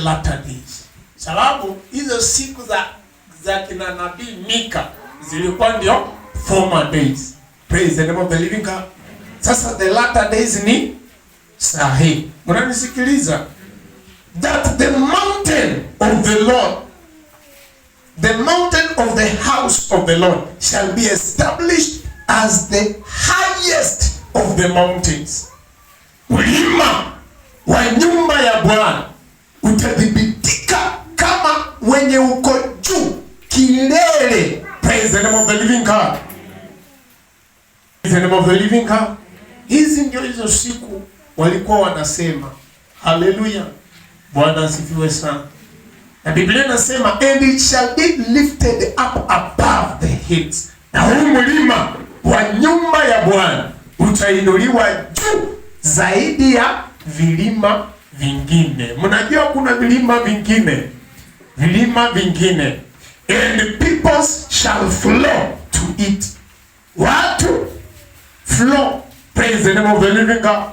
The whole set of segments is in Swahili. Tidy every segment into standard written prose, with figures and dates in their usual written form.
latter days. Sababu hizo siku za kina nabii Mika zilikuwa ndio former days. Praise the name of the living God. Sasa the latter days ni sahi. Mnanisikiliza? That the mountain of the Lord, the mountain of the house of the Lord shall be established as the highest of the mountains. Mlima wa nyumba ya Bwana utathibitika kama wenye uko juu kilele. Praise the name of the living God. Praise the name of the living God. Hizi ndio hizo siku walikuwa wanasema. Haleluya. Bwana asifiwe sana. Na Biblia inasema, "And it shall be lifted up above the hills." Na huu mlima wa nyumba ya Bwana utainuliwa juu zaidi ya vilima vingine. Mnajua kuna vilima vingine, vilima vingine. And peoples shall flow to it. Watu flow. Praise the name of the living God.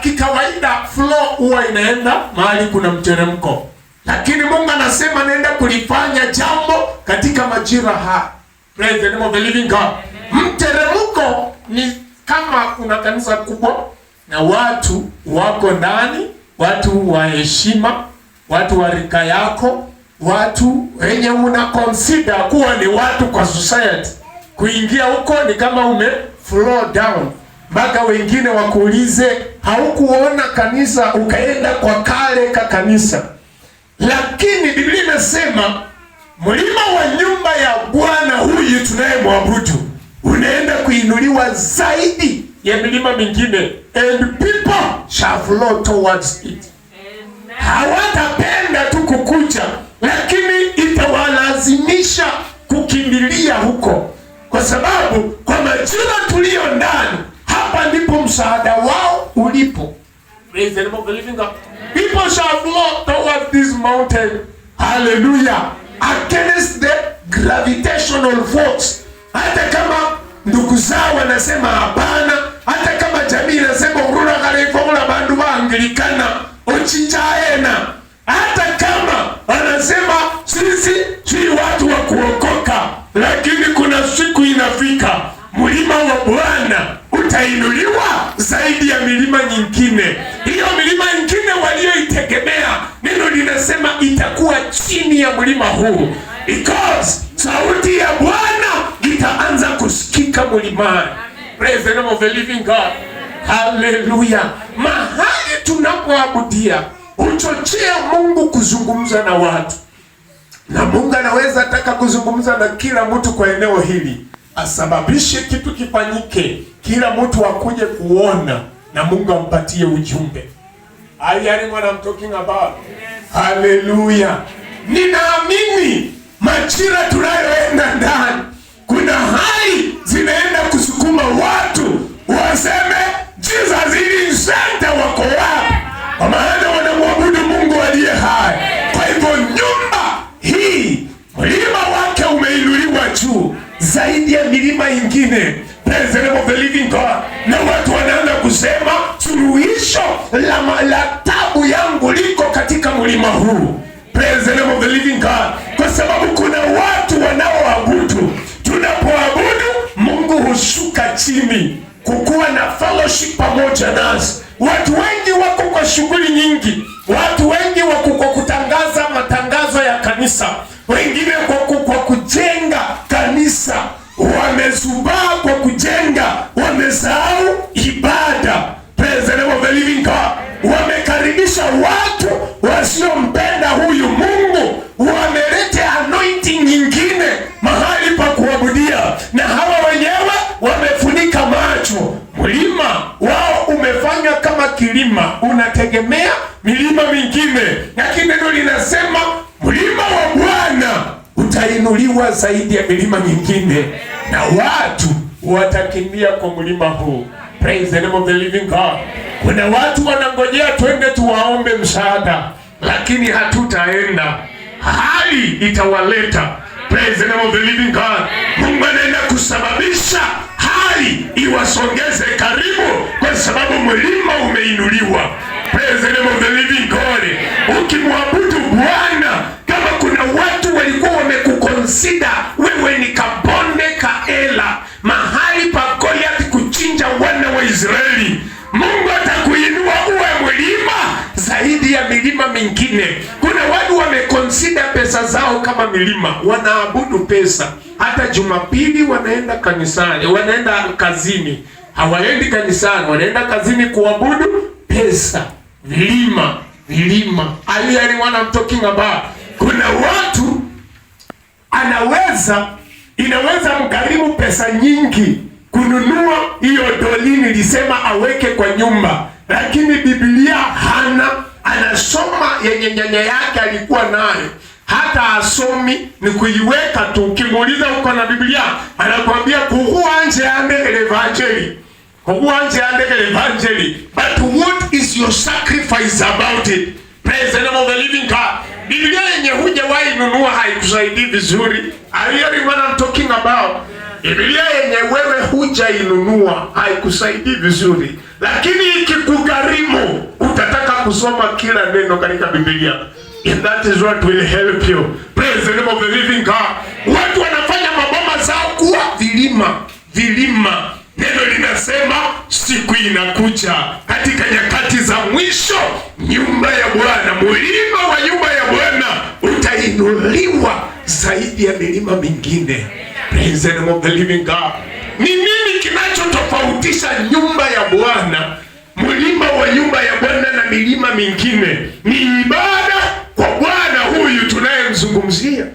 Kikawaida flow huwa inaenda mahali kuna mteremko, lakini Mungu anasema naenda kulifanya jambo katika majira haya. Praise the name of the living God. Mteremko ni kama kuna kanisa kubwa na watu wako ndani, watu wa heshima, watu wa rika yako, watu wenye una consider kuwa ni watu kwa society. Kuingia huko ni kama ume flow down mpaka wengine wakuulize, haukuona kanisa ukaenda kwa kale ka kanisa. Lakini Biblia inasema mlima wa nyumba ya Bwana huyu tunayemwabudu unaenda kuinuliwa zaidi ya milima mingine, and people shall flow towards it. Hawatapenda tu kukuja, lakini itawalazimisha kukimbilia huko, kwa sababu kwa majira tuliyo ndani hapa ndipo msaada wao ulipo. Praise the name of the living God. People shall flow towards this mountain. Hallelujah. Against the gravitational force. Hata kama ndugu zao wanasema hapana, hata kama jamii inasema urura kalefola bandu baangilikana ochinjaena, hata kama wanasema sisi si watu wa kuokoka, lakini kuna siku inafika mlima wa Bwana utainuliwa zaidi ya milima nyingine. Hiyo milima nyingine walioitegemea, neno linasema itakuwa chini ya mlima huu, because sauti ya Bwana itaanza kusikika mlimani. Praise the name of the living God. Haleluya! Mahali tunapoabudia huchochea Mungu kuzungumza na watu, na Mungu anaweza taka kuzungumza na kila mtu kwa eneo hili, asababishe kitu kifanyike, kila mtu akuje kuona na Mungu ampatie ujumbe. Are you hearing what I'm talking about? Haleluya! Ninaamini majira tunayoenda ndani, kuna hali zinaenda kusukuma watu waseme, "Jesus Healing Center wako wapi?" Kwa maana wanamwabudu Mungu aliye hai. Kwa hivyo nyumba hii mlima wake umeinuliwa juu zaidi ya milima ingine. Praise the name of the living God. Na watu wanaanza kusema, "Suluhisho la tabu yangu liko katika mlima huu." Praise the name of the living God. Kwa sababu kuna watu wanaoabudu. Tunapoabudu, Mungu hushuka chini kukuwa na fellowship pamoja nasi. Watu wengi wako kwa shughuli nyingi, watu wengi wako kwa kutangaza matangazo ya kanisa, wengine kwa kujenga kanisa, wamezubaa kwa kujenga, wamesahau ibada. Praise the name of the living God. Wamekaribisha watu wasiompenda huyu Mungu, wameleta anointing nyingine mahali pa kuabudia, na hawa wenyewe wamefunika macho. Mlima wao umefanywa kama kilima, unategemea milima mingine, lakini neno linasema mlima wa Bwana utainuliwa zaidi ya milima nyingine, na watu watakimbia kwa mlima huu. Praise the name of the living God. Kuna watu wanangojea twende tuwaombe msaada, lakini hatutaenda, hali itawaleta. Praise the name of the living God. Mungu anaenda kusababisha hali iwasongeze karibu, kwa sababu mlima umeinuliwa. Praise the name of the living God. Ukimwabudu Bwana, kama kuna watu walikuwa wamekuconsider wewe ni kabonde ka Ela, mahali pa Goliath kuchinja wana wa Israeli, Mungu atakuinua uwe mlima zaidi ya milima mingine. Kuna watu wameconsider pesa zao kama milima, wanaabudu pesa. Hata Jumapili wanaenda kanisani, wanaenda kazini, hawaendi kanisani, wanaenda kazini kuabudu pesa. Vilima, vilima. Are you hearing what I'm talking about? Kuna watu anaweza inaweza mgharimu pesa nyingi kununua hiyo doli nilisema aweke kwa nyumba, lakini Biblia hana, anasoma yenye nyanya yake alikuwa nayo, hata asomi, ni kuiweka tu. Ukimuuliza uko na Biblia, anakuambia kuhuanje andekele evanjeli, kuhuanje andekele evanjeli. But what is your sacrifice about it? Praise the name of the living God. Biblia yenye hujawahi nunua haikusaidii vizuri. Are you hearing what I'm talking about? Biblia yenye wewe hujainunua haikusaidii vizuri, lakini ikikugharimu utataka kusoma kila neno katika Biblia. And that is what will help you. Praise the name of the living God. Watu wanafanya maboma zao kuwa vilima, vilima. Neno linasema siku inakuja katika nyakati za mwisho, nyumba ya Bwana, mlima wa nyumba ya Bwana utainuliwa zaidi ya milima mingine. Praise the name of the living God. Ni nini kinachotofautisha nyumba ya Bwana, mlima wa nyumba ya Bwana na milima mingine? Ni ibada kwa Bwana huyu tunayemzungumzia.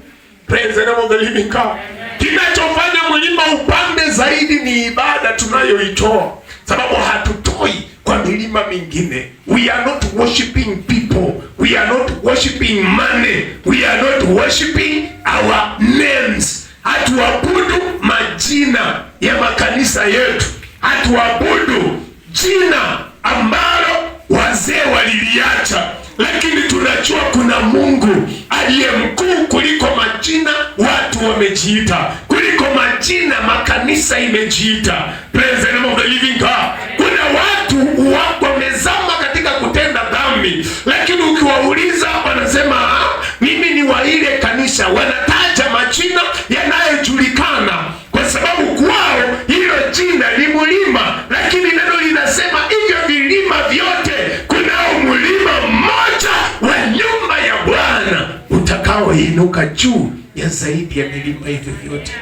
Praise the name of the living God. Kinachofanya mlima upande zaidi ni ibada tunayoitoa, sababu hatutoi kwa milima mingine. We are not worshiping people, we are not worshiping money, we are not worshiping our names. Hatuabudu majina ya makanisa yetu, hatuabudu jina ambalo wazee waliliacha, lakini tunajua kuna Mungu aliye mkuu kuliko majina watu wamejiita, kuliko majina makanisa imejiita. Praise the name of the living God. Kuna watu wamezama katika kutenda dhambi, lakini ukiwauliza wanasema, "Ah, mimi ni wa ile kanisa." Wanataja majina yanayojulikana kwa sababu kwao hilo jina ni mlima, lakini neno linasema hivyo vilima vyote, kunao mlima mmoja wa nyumba ya Bwana utakaoinuka juu ya zaidi ya milima hivyo vyote.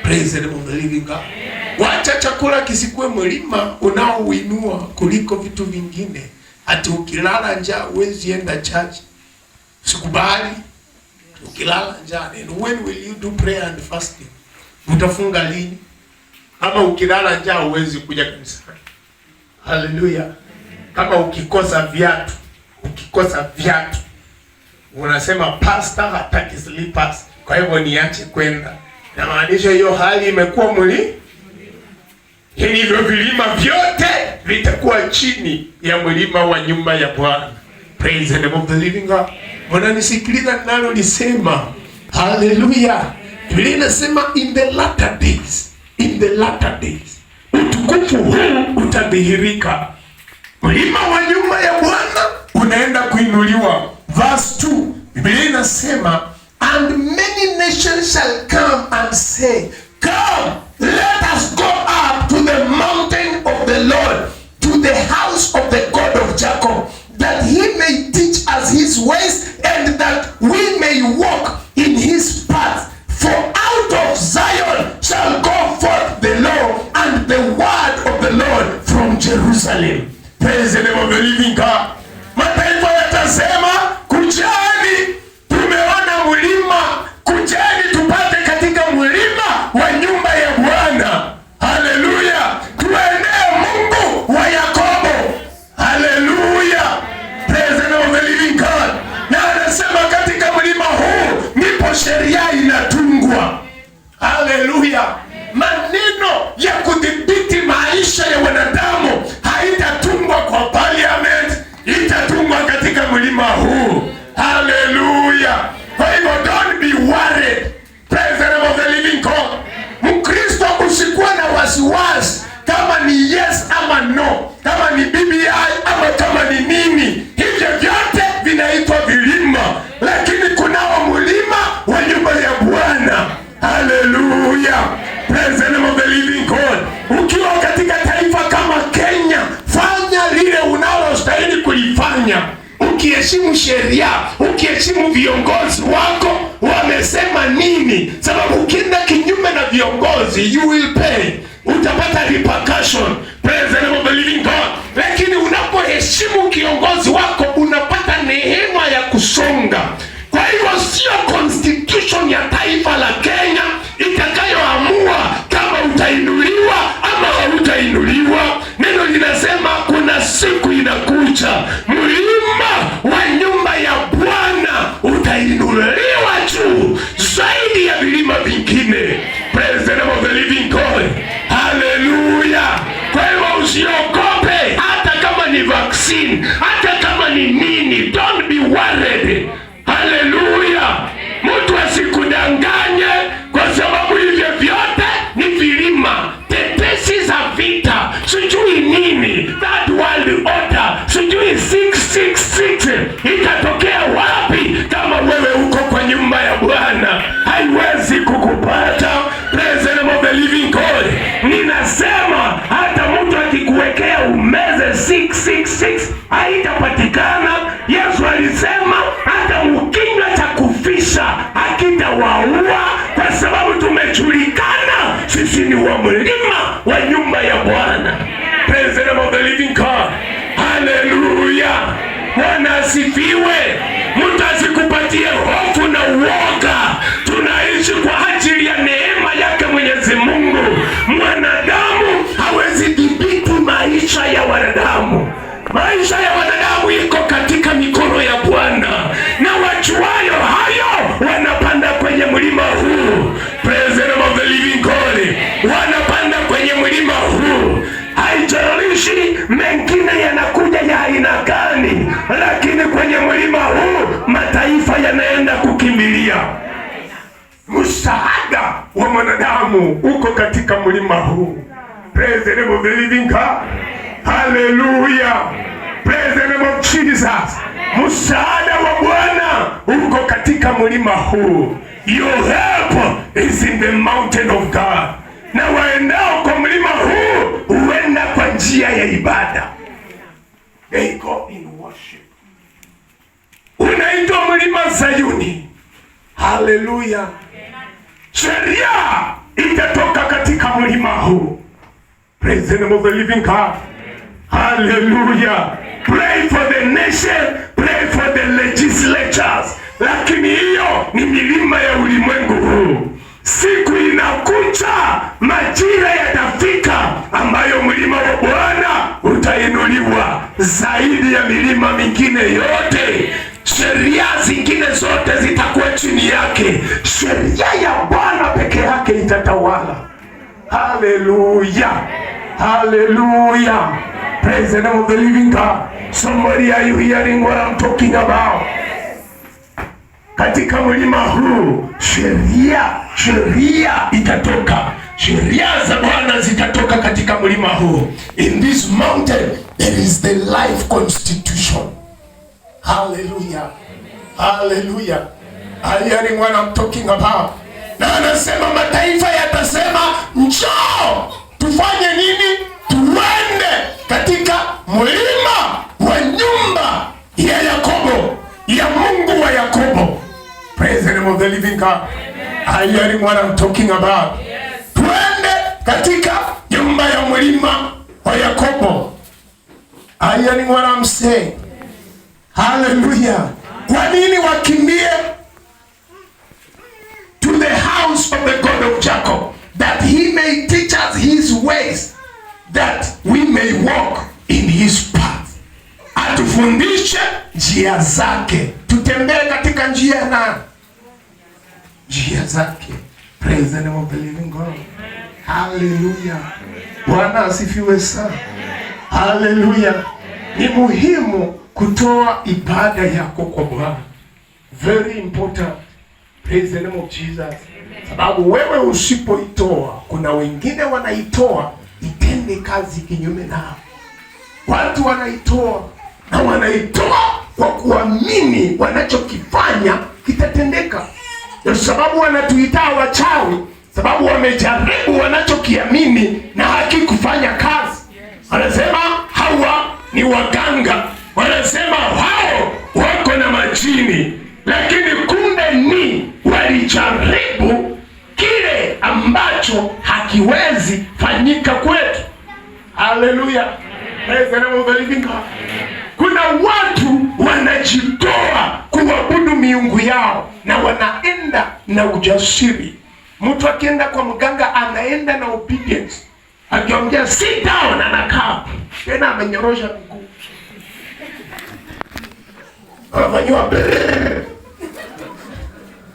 Praise the name of the living God. Wacha chakula kisikuwe mlima unaouinua kuliko vitu vingine. Ati ukilala njaa huwezi enda church. Sikubali. Ukilala njaa, and when will you do prayer and fasting? Utafunga lini? Kama ukilala njaa huwezi kuja kanisani. Haleluya. Kama ukikosa viatu, ukikosa viatu unasema, "Pastor hataki slippers, kwa hivyo niache kwenda." Inamaanisha hiyo hali imekuwa mli hivyo vilima vyote vitakuwa chini ya mlima wa nyumba ya Bwana. Praise the name of the living God. Mnanisikiliza ninalolisema? Haleluya. Biblia inasema in the latter days, in the latter days, utukufu huu utadhihirika. Mlima wa nyumba ya Bwana unaenda kuinuliwa. Verse 2, Biblia inasema, "And many nations shall come and say, 'Come, let us go up to the mountain of the Lord, to the house of the God of Jacob, that he may teach us his ways and that we may walk in his paths. For out of Zion shall go forth the law and the word of the Lord from Jerusalem.'" Praise the name of the living God. Mataifa yatasema, "Kujeni, tumeona mlima, kujeni tupate katika mlima wa nyumba ya Bwana." Haleluya, tuendee Mungu wa Yakobo. Haleluya, praise the name of the living God. Na anasema katika mlima huu ndipo sheria inatungwa. Haleluya. Maneno ya kudhibiti maisha ya wanadamu haitatungwa kwa parliament, itatungwa katika mlima huu. Haleluya. Kwa hivyo don't be worried. Praise the name of the living God. Mkristo, usikuwa na wasiwasi kama ni yes ama no, kama ni BBI ama kama ni nini, hivyo vyote vinaitwa vilima, lakini kunao mlima wa nyumba ya Bwana. Haleluya, praise the name of the living God. Ukiwa katika taifa kama Kenya, fanya lile unalostahili kulifanya, ukiheshimu sheria, ukiheshimu viongozi wako wamesema nini, sababu ukienda kinyume na viongozi, you will pay, utapata repercussion. Praise the name of the living God. Lakini unapoheshimu kiongozi wako, unapata neema ya kusonga. Kwa hivyo sio constitution ya taifa la Kenya itakayoamua kama utainuliwa ama hautainuliwa. Neno linasema kuna siku inakuja, mlima wa nyumba ya Bwana utainuliwa juu zaidi ya vilima vingine. Praise the name of the living God. Haleluya! Kwa hivyo usiogope, hata kama ni vaccine, hata kama ni nini, don't be worried. Haleluya! Mtu asikudanganye, kwa sababu hivyo vyote ni vilima, tetesi za vita, sijui nini, that world order, sijui 666 itatokea wapi kama wewe uko kwa nyumba ya Bwana? Haiwezi kukupata. Praise the name of the living God. Ninasema hata mtu akikuwekea umeze 666, haitapatikana. Yesu alisema hata mkinywa cha kufisha hakitawaua, kwa sababu tumejulikana sisi ni wa mlima wa nyumba ya Bwana. Praise the name of the living God. Haleluya. Bwana asifiwe. Mtu asikupatie hofu na uoga. Tunaishi kwa ajili ya neema yake Mwenyezi Mungu. Mwanadamu hawezi dhibiti maisha ya wanadamu. Maisha ya wanadamu iko katika mikono ya Bwana, na wajuayo hayo wanapanda kwenye mlima huu. Praise the name of the living God. Wanapanda kwenye mlima huu, haijalishi mengine yanakuja ya aina gani, lakini kwenye mlima huu mataifa yanaenda kukimbilia. Msaada wa mwanadamu uko katika mlima huu. Praise the name of the living God. Hallelujah. Praise the name of Jesus. Msaada wa Bwana uko katika mlima huu. Your help is in the mountain of God. Na waendao kwa mlima huu huenda kwa njia ya ibada. They go in worship. Unaitwa mlima Sayuni. Haleluya. Sheria itatoka katika mlima huu. Praise the name of the living God. Hallelujah. Pray for the nation, pray for the legislatures. Lakini hiyo ni milima ya ulimwengu huu. Siku inakuja, majira yatafika ambayo mlima wa Bwana utainuliwa zaidi ya milima mingine yote. Sheria zingine zote zitakuwa chini yake. Sheria ya Bwana peke yake itatawala. Hallelujah. Hallelujah. Praise the name of the living God. Somebody, are you hearing what I'm talking about? Katika mlima huu sheria itatoka. Sheria za Bwana zitatoka katika mlima huu. In this mountain there is the life constitution. Hallelujah. Hallelujah. Are you hearing what I'm talking about? Na anasema mataifa yatasema, "Njoo tufanye nini? Tuende katika mlima wa nyumba ya Yakobo, ya Mungu wa Yakobo." Praise the name of the living God. Are you hearing what I'm talking about? Tuende katika nyumba ya mlima wa Yakobo. Are you hearing what I'm saying? Hallelujah. Kwa nini wakimbie? To the house of the God of Jacob, that he may teach us his ways, that we may walk in his path. Atufundishe njia zake, tutembee katika njia na njia zake. Praise the name of the living God. Hallelujah. Bwana asifiwe sana. Hallelujah. Ni muhimu kutoa ibada yako kwa Bwana. Very important. Praise the name of Jesus. Sababu wewe usipoitoa, kuna wengine wanaitoa, itaenda haitendi kazi kinyume nao. Watu wanaitoa na wanaitoa kwa kuamini wanachokifanya kitatendeka. Ndio sababu wanatuita wachawi, sababu wamejaribu wanachokiamini na hakikufanya kazi. Wanasema hawa ni waganga, wanasema hao wako na majini, lakini kumbe ni walijaribu kile ambacho hakiwezi fanyika kwetu. Haleluya, praise the name of the living God. Kuna watu wanajitoa kuabudu miungu yao na wanaenda na ujasiri. Mtu akienda kwa mganga anaenda na obedience, akiongea sit down, anakaa tena, amenyorosha miguu, anafanyiwa brrrr.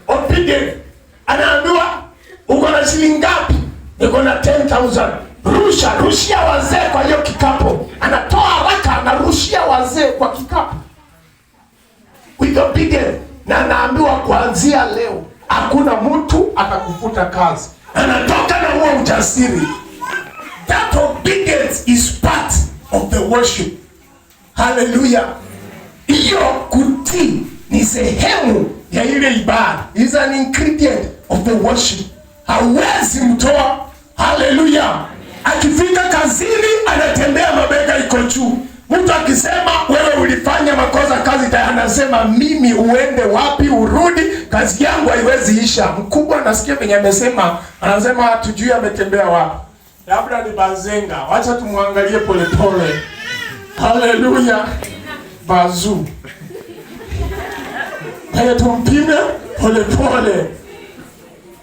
Obedience. Anaambiwa uko na shilingi ngapi? Niko na 10,000. Rusha, rushia wazee kwa hiyo kikapu. Anatoa haraka, anarushia wazee kwa kikapu with obedience, na anaambiwa kuanzia leo hakuna mtu atakufuta kazi. Anatoka na huo ujasiri. That obedience is part of the worship. Hallelujah. Hiyo kutii ni sehemu ya ile ibada, is an ingredient of the worship. Hawezi mtoa. Haleluya. Akifika kazini anatembea mabega iko juu. Mtu akisema wewe ulifanya makosa kazi tayari, anasema mimi uende wapi urudi, kazi yangu haiwezi isha. Mkubwa nasikia venye amesema, anasema hatujui ametembea wapi, labda ni Bazenga, wacha tumwangalie polepole. Haleluya, bazu haya, tumpime polepole.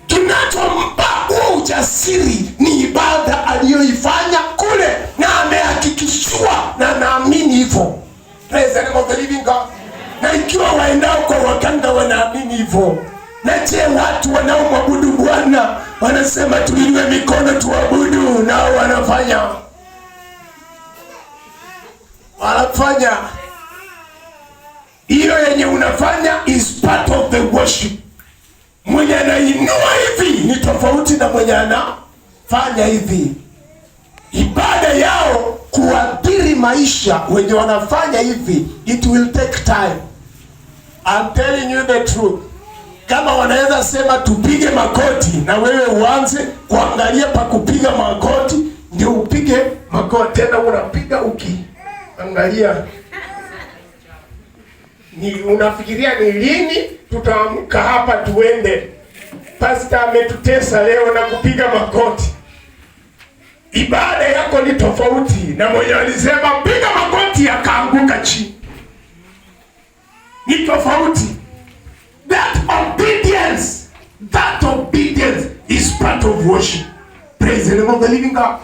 Kinachompa huo ujasiri ni ibada aliyoifanya kule, na amehakikishiwa na naamini hivyo. Praise the name of the living God. Na ikiwa waendao kwa waganga wanaamini hivyo, na je, watu wanaomwabudu Bwana wanasema tuinue mikono tuabudu, nao wanafanya hiyo yenye unafanya is part of the worship. Mwenye anainua hivi ni tofauti na mwenye anafanya hivi. Ibada yao kuathiri maisha wenye wanafanya hivi, it will take time. I'm telling you the truth. Kama wanaweza sema tupige makoti na wewe uanze kuangalia pa kupiga makoti, ndio upige makoti tena, unapiga ukiangalia ni unafikiria ni lini tutaamka hapa tuende. Pastor ametutesa leo na kupiga makoti. Ibada yako ni tofauti na mwenye alisema piga makoti akaanguka chini, ni tofauti. That obedience is part of worship. Praise the name of the living God.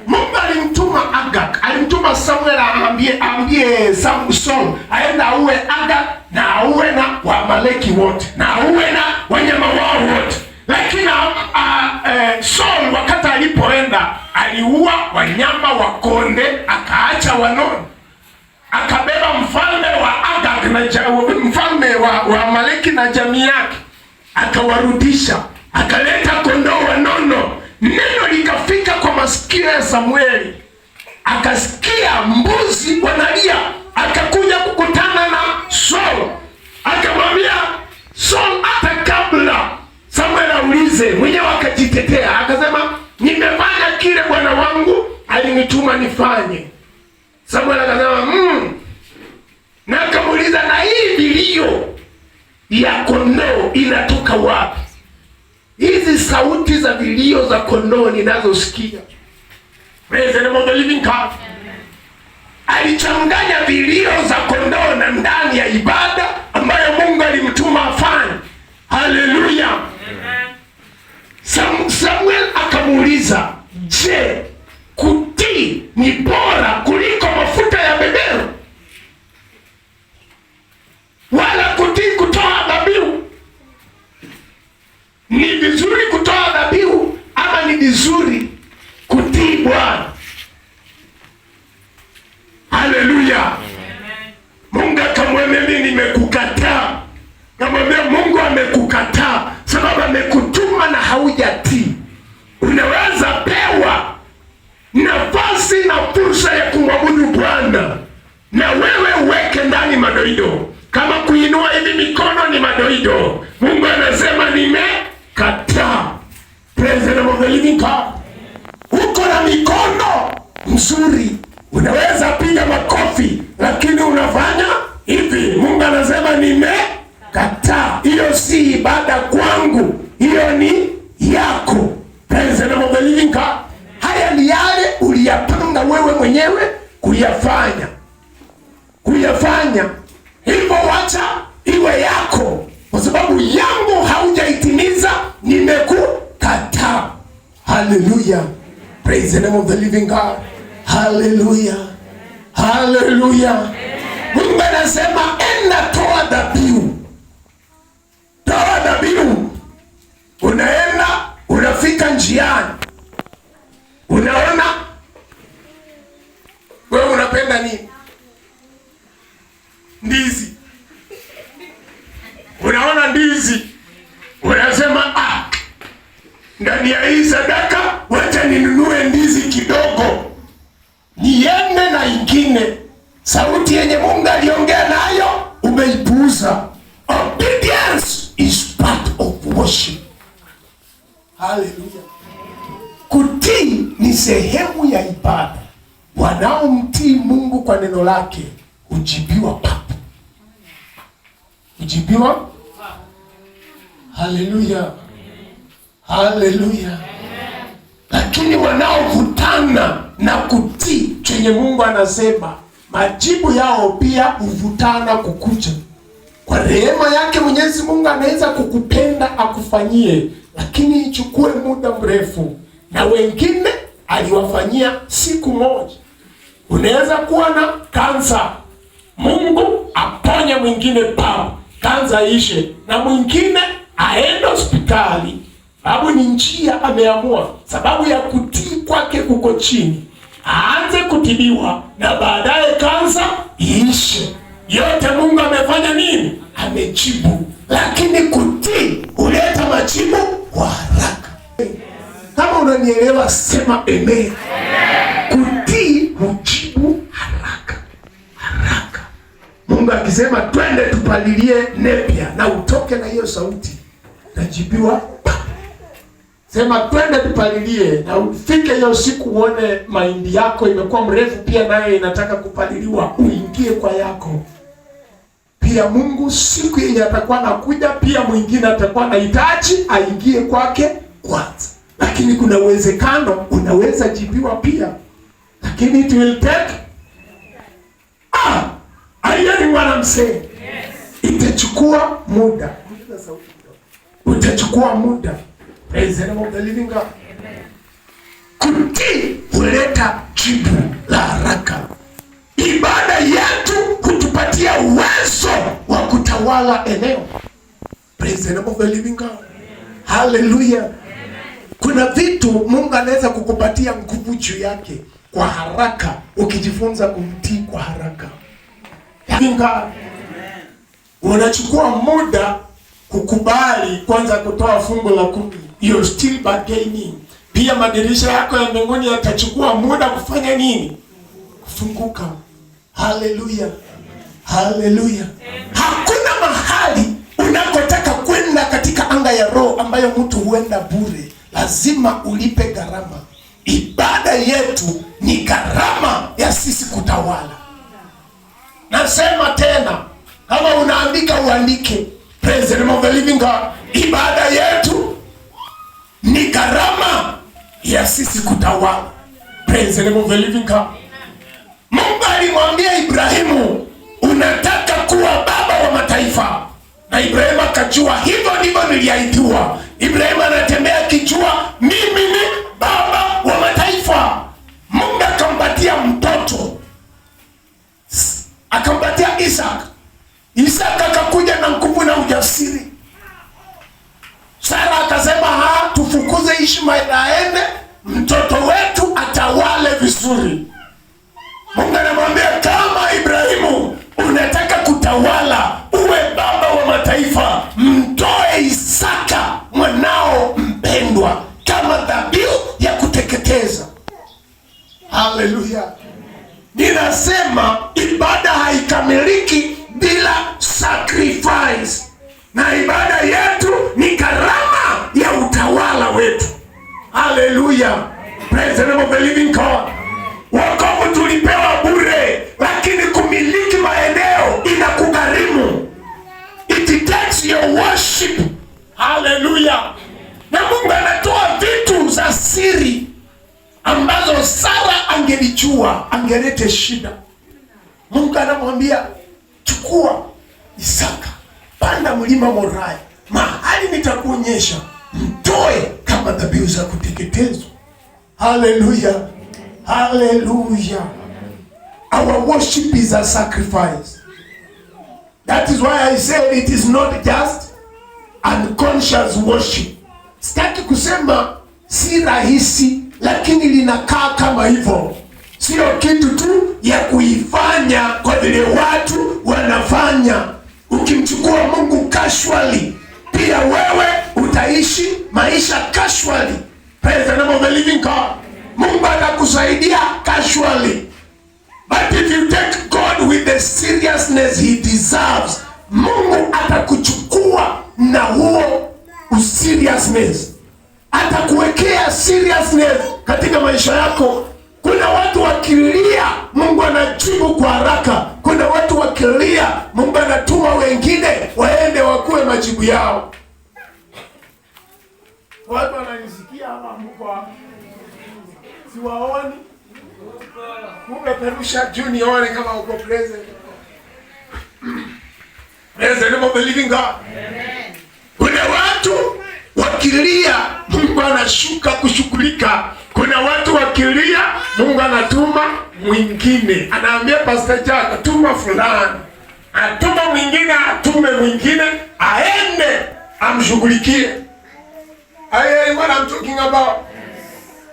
Mungu alimtuma Agag, alimtuma Samuel aambie Saul aende auwe Agag na auwe na Waamaleki wote na auwe na wanyama wao wote. Lakini Saul wakati alipoenda aliua wanyama wa konde akaacha wanono. Akabeba mfalme wa Agag na mfalme wa Amaleki na jamii yake, akawarudisha, akaleta kondoo wanono. Neno likafika kwa masikio ya Samueli, akasikia mbuzi wanalia, akakuja kukutana na Saul, akamwambia Saul, hata kabla Samuel aulize, mwenyewe akajitetea, akasema nimefanya kile bwana wangu alinituma nifanye. Samuel akasema Na akamuuliza, na hii vilio ya kondoo inatoka wapi? Hizi sauti za vilio za kondoo ninazosikia. Praise the name of the living God. Alichanganya vilio za kondoo na ndani ya ibada ambayo Mungu alimtuma afanye. Haleluya. Samuel akamuuliza, je, kutii ni bora kuliko mafuta ya beberu? Wala kutii kutoa dhabihu? Ni vizuri kutoa dhabihu ama ni vizuri kutii Bwana? Haleluya. Mungu akamwambia, mimi nimekukataa. Kamwambia Mungu God. Uko na mikono mzuri, unaweza piga makofi, lakini unafanya hivi. Mungu anasema nimekataa. Hiyo si ibada kwangu, hiyo ni yako. Praise the name of the living God. Haya ni yale uliyapanga wewe mwenyewe kuyafanya, kuyafanya hivyo, wacha iwe yako, kwa sababu yangu haujaitimiza, nimekukataa. Haleluya, praise the name of the living God. Haleluya, haleluya. Mungu anasema enda toa dhabihu, toa dhabihu. Unaenda, unafika njiani, unaona wewe unapenda nini? Ndizi. Unaona ndizi, unasema ah, ndani ya hii sadaka wacha ninunue ndizi kidogo niende na ingine. Sauti yenye Mungu aliongea nayo umeipuuza. Obedience is part of worship. Haleluya! Kutii ni sehemu ya ibada. Wanaomtii Mungu kwa neno lake hujibiwa papo, hujibiwa. Haleluya, haleluya. Lakini wanaovutana na kutii chenye Mungu anasema, majibu yao pia huvutana kukuja. Kwa rehema yake Mwenyezi Mungu anaweza kukupenda akufanyie, lakini ichukue muda mrefu, na wengine aliwafanyia siku moja. Unaweza kuwa na kansa, Mungu aponye mwingine papo, kansa ishe, na mwingine aende hospitali, sababu ni njia ameamua, sababu ya kutii kwake kuko chini, aanze kutibiwa na baadaye kansa iishe. Yote Mungu amefanya nini? Amejibu. Lakini kutii huleta majibu kwa haraka. Kama unanielewa sema amen. Kutii hujibu haraka haraka. Mungu akisema twende tupalilie nepia, na utoke na hiyo sauti, utajibiwa. Sema twende tupalilie, na ufike hiyo siku uone mahindi yako imekuwa mrefu pia nayo inataka kupaliliwa, uingie kwa yako pia. Mungu siku yenye atakuwa nakuja, pia mwingine atakuwa anahitaji aingie kwake kwanza, lakini kuna uwezekano unaweza jibiwa pia, lakini it will take are you what I'm saying? Itachukua muda, utachukua muda. Praise the name of the living God. Kutii huleta jibu la haraka. Ibada yetu hutupatia uwezo wa kutawala eneo. Praise the name of the living God. Hallelujah. Kuna vitu Mungu anaweza kukupatia nguvu juu yake kwa haraka ukijifunza kumtii kwa haraka. Living God. Unachukua muda kukubali kwanza kutoa fungu la 10. You're still bargaining. Pia madirisha yako ya mbinguni yatachukua muda kufanya nini? Kufunguka. Haleluya, haleluya. Hakuna mahali unakotaka kwenda katika anga ya roho ambayo mtu huenda bure, lazima ulipe gharama. Ibada yetu ni gharama ya sisi kutawala. Nasema tena, kama unaandika uandike. Praise the name of the living God. Ibada yetu ni gharama ya sisi kutawala. Praise the name of the living God. Mungu alimwambia Ibrahimu, unataka kuwa baba wa mataifa, na Ibrahimu akajua hivyo ndivyo niliahidiwa. Ibrahimu anatembea akijua mimi ni baba wa mataifa. Mungu akampatia mtoto, akampatia Isaac. Isaac akakuja na nguvu na ujasiri. Sara akasema ha, tufukuze Ishmael aende, mtoto wetu atawale vizuri. Mungu anamwambia kama Ibrahimu unataka kutawala uwe baba wa mataifa, mtoe Isaka mwanao mpendwa kama dhabihu ya kuteketeza. Haleluya! Ninasema ibada haikamiliki bila sacrifice, na ibada yetu ni gharama ya utawala wetu. Haleluya! Angelijua angelete shida. Mungu anamwambia chukua Isaka, panda mlima Morai, mahali nitakuonyesha, mtoe kama dhabihu za kuteketezwa. Haleluya, haleluya. Our worship is a sacrifice. That is why I said it is not just unconscious worship. Sitaki kusema si rahisi, lakini linakaa kama hivyo. Sio kitu tu ya kuifanya kwa vile watu wanafanya. Ukimchukua Mungu casually, pia wewe utaishi maisha casually. Praise the name of the living God. Mungu atakusaidia casually. But if you take God with the seriousness he deserves, Mungu atakuchukua na huo seriousness, atakuwekea seriousness katika maisha yako. Kuna watu wakilia, Mungu anajibu kwa haraka. Kuna watu wakilia, Mungu anatuma wengine waende wakuwe majibu yao. Watu wananisikia ama mko hapa? Siwaoni? Upeperusha juu nione kama uko present. Praise the name of the living God. Kuna watu wakilia, Mungu anashuka kushughulika. Kuna watu wakilia, Mungu anatuma mwingine, anaambia Pastor Jack, tuma fulani, atuma mwingine, atume mwingine, aende amshughulikie. Are you hearing what I'm talking about?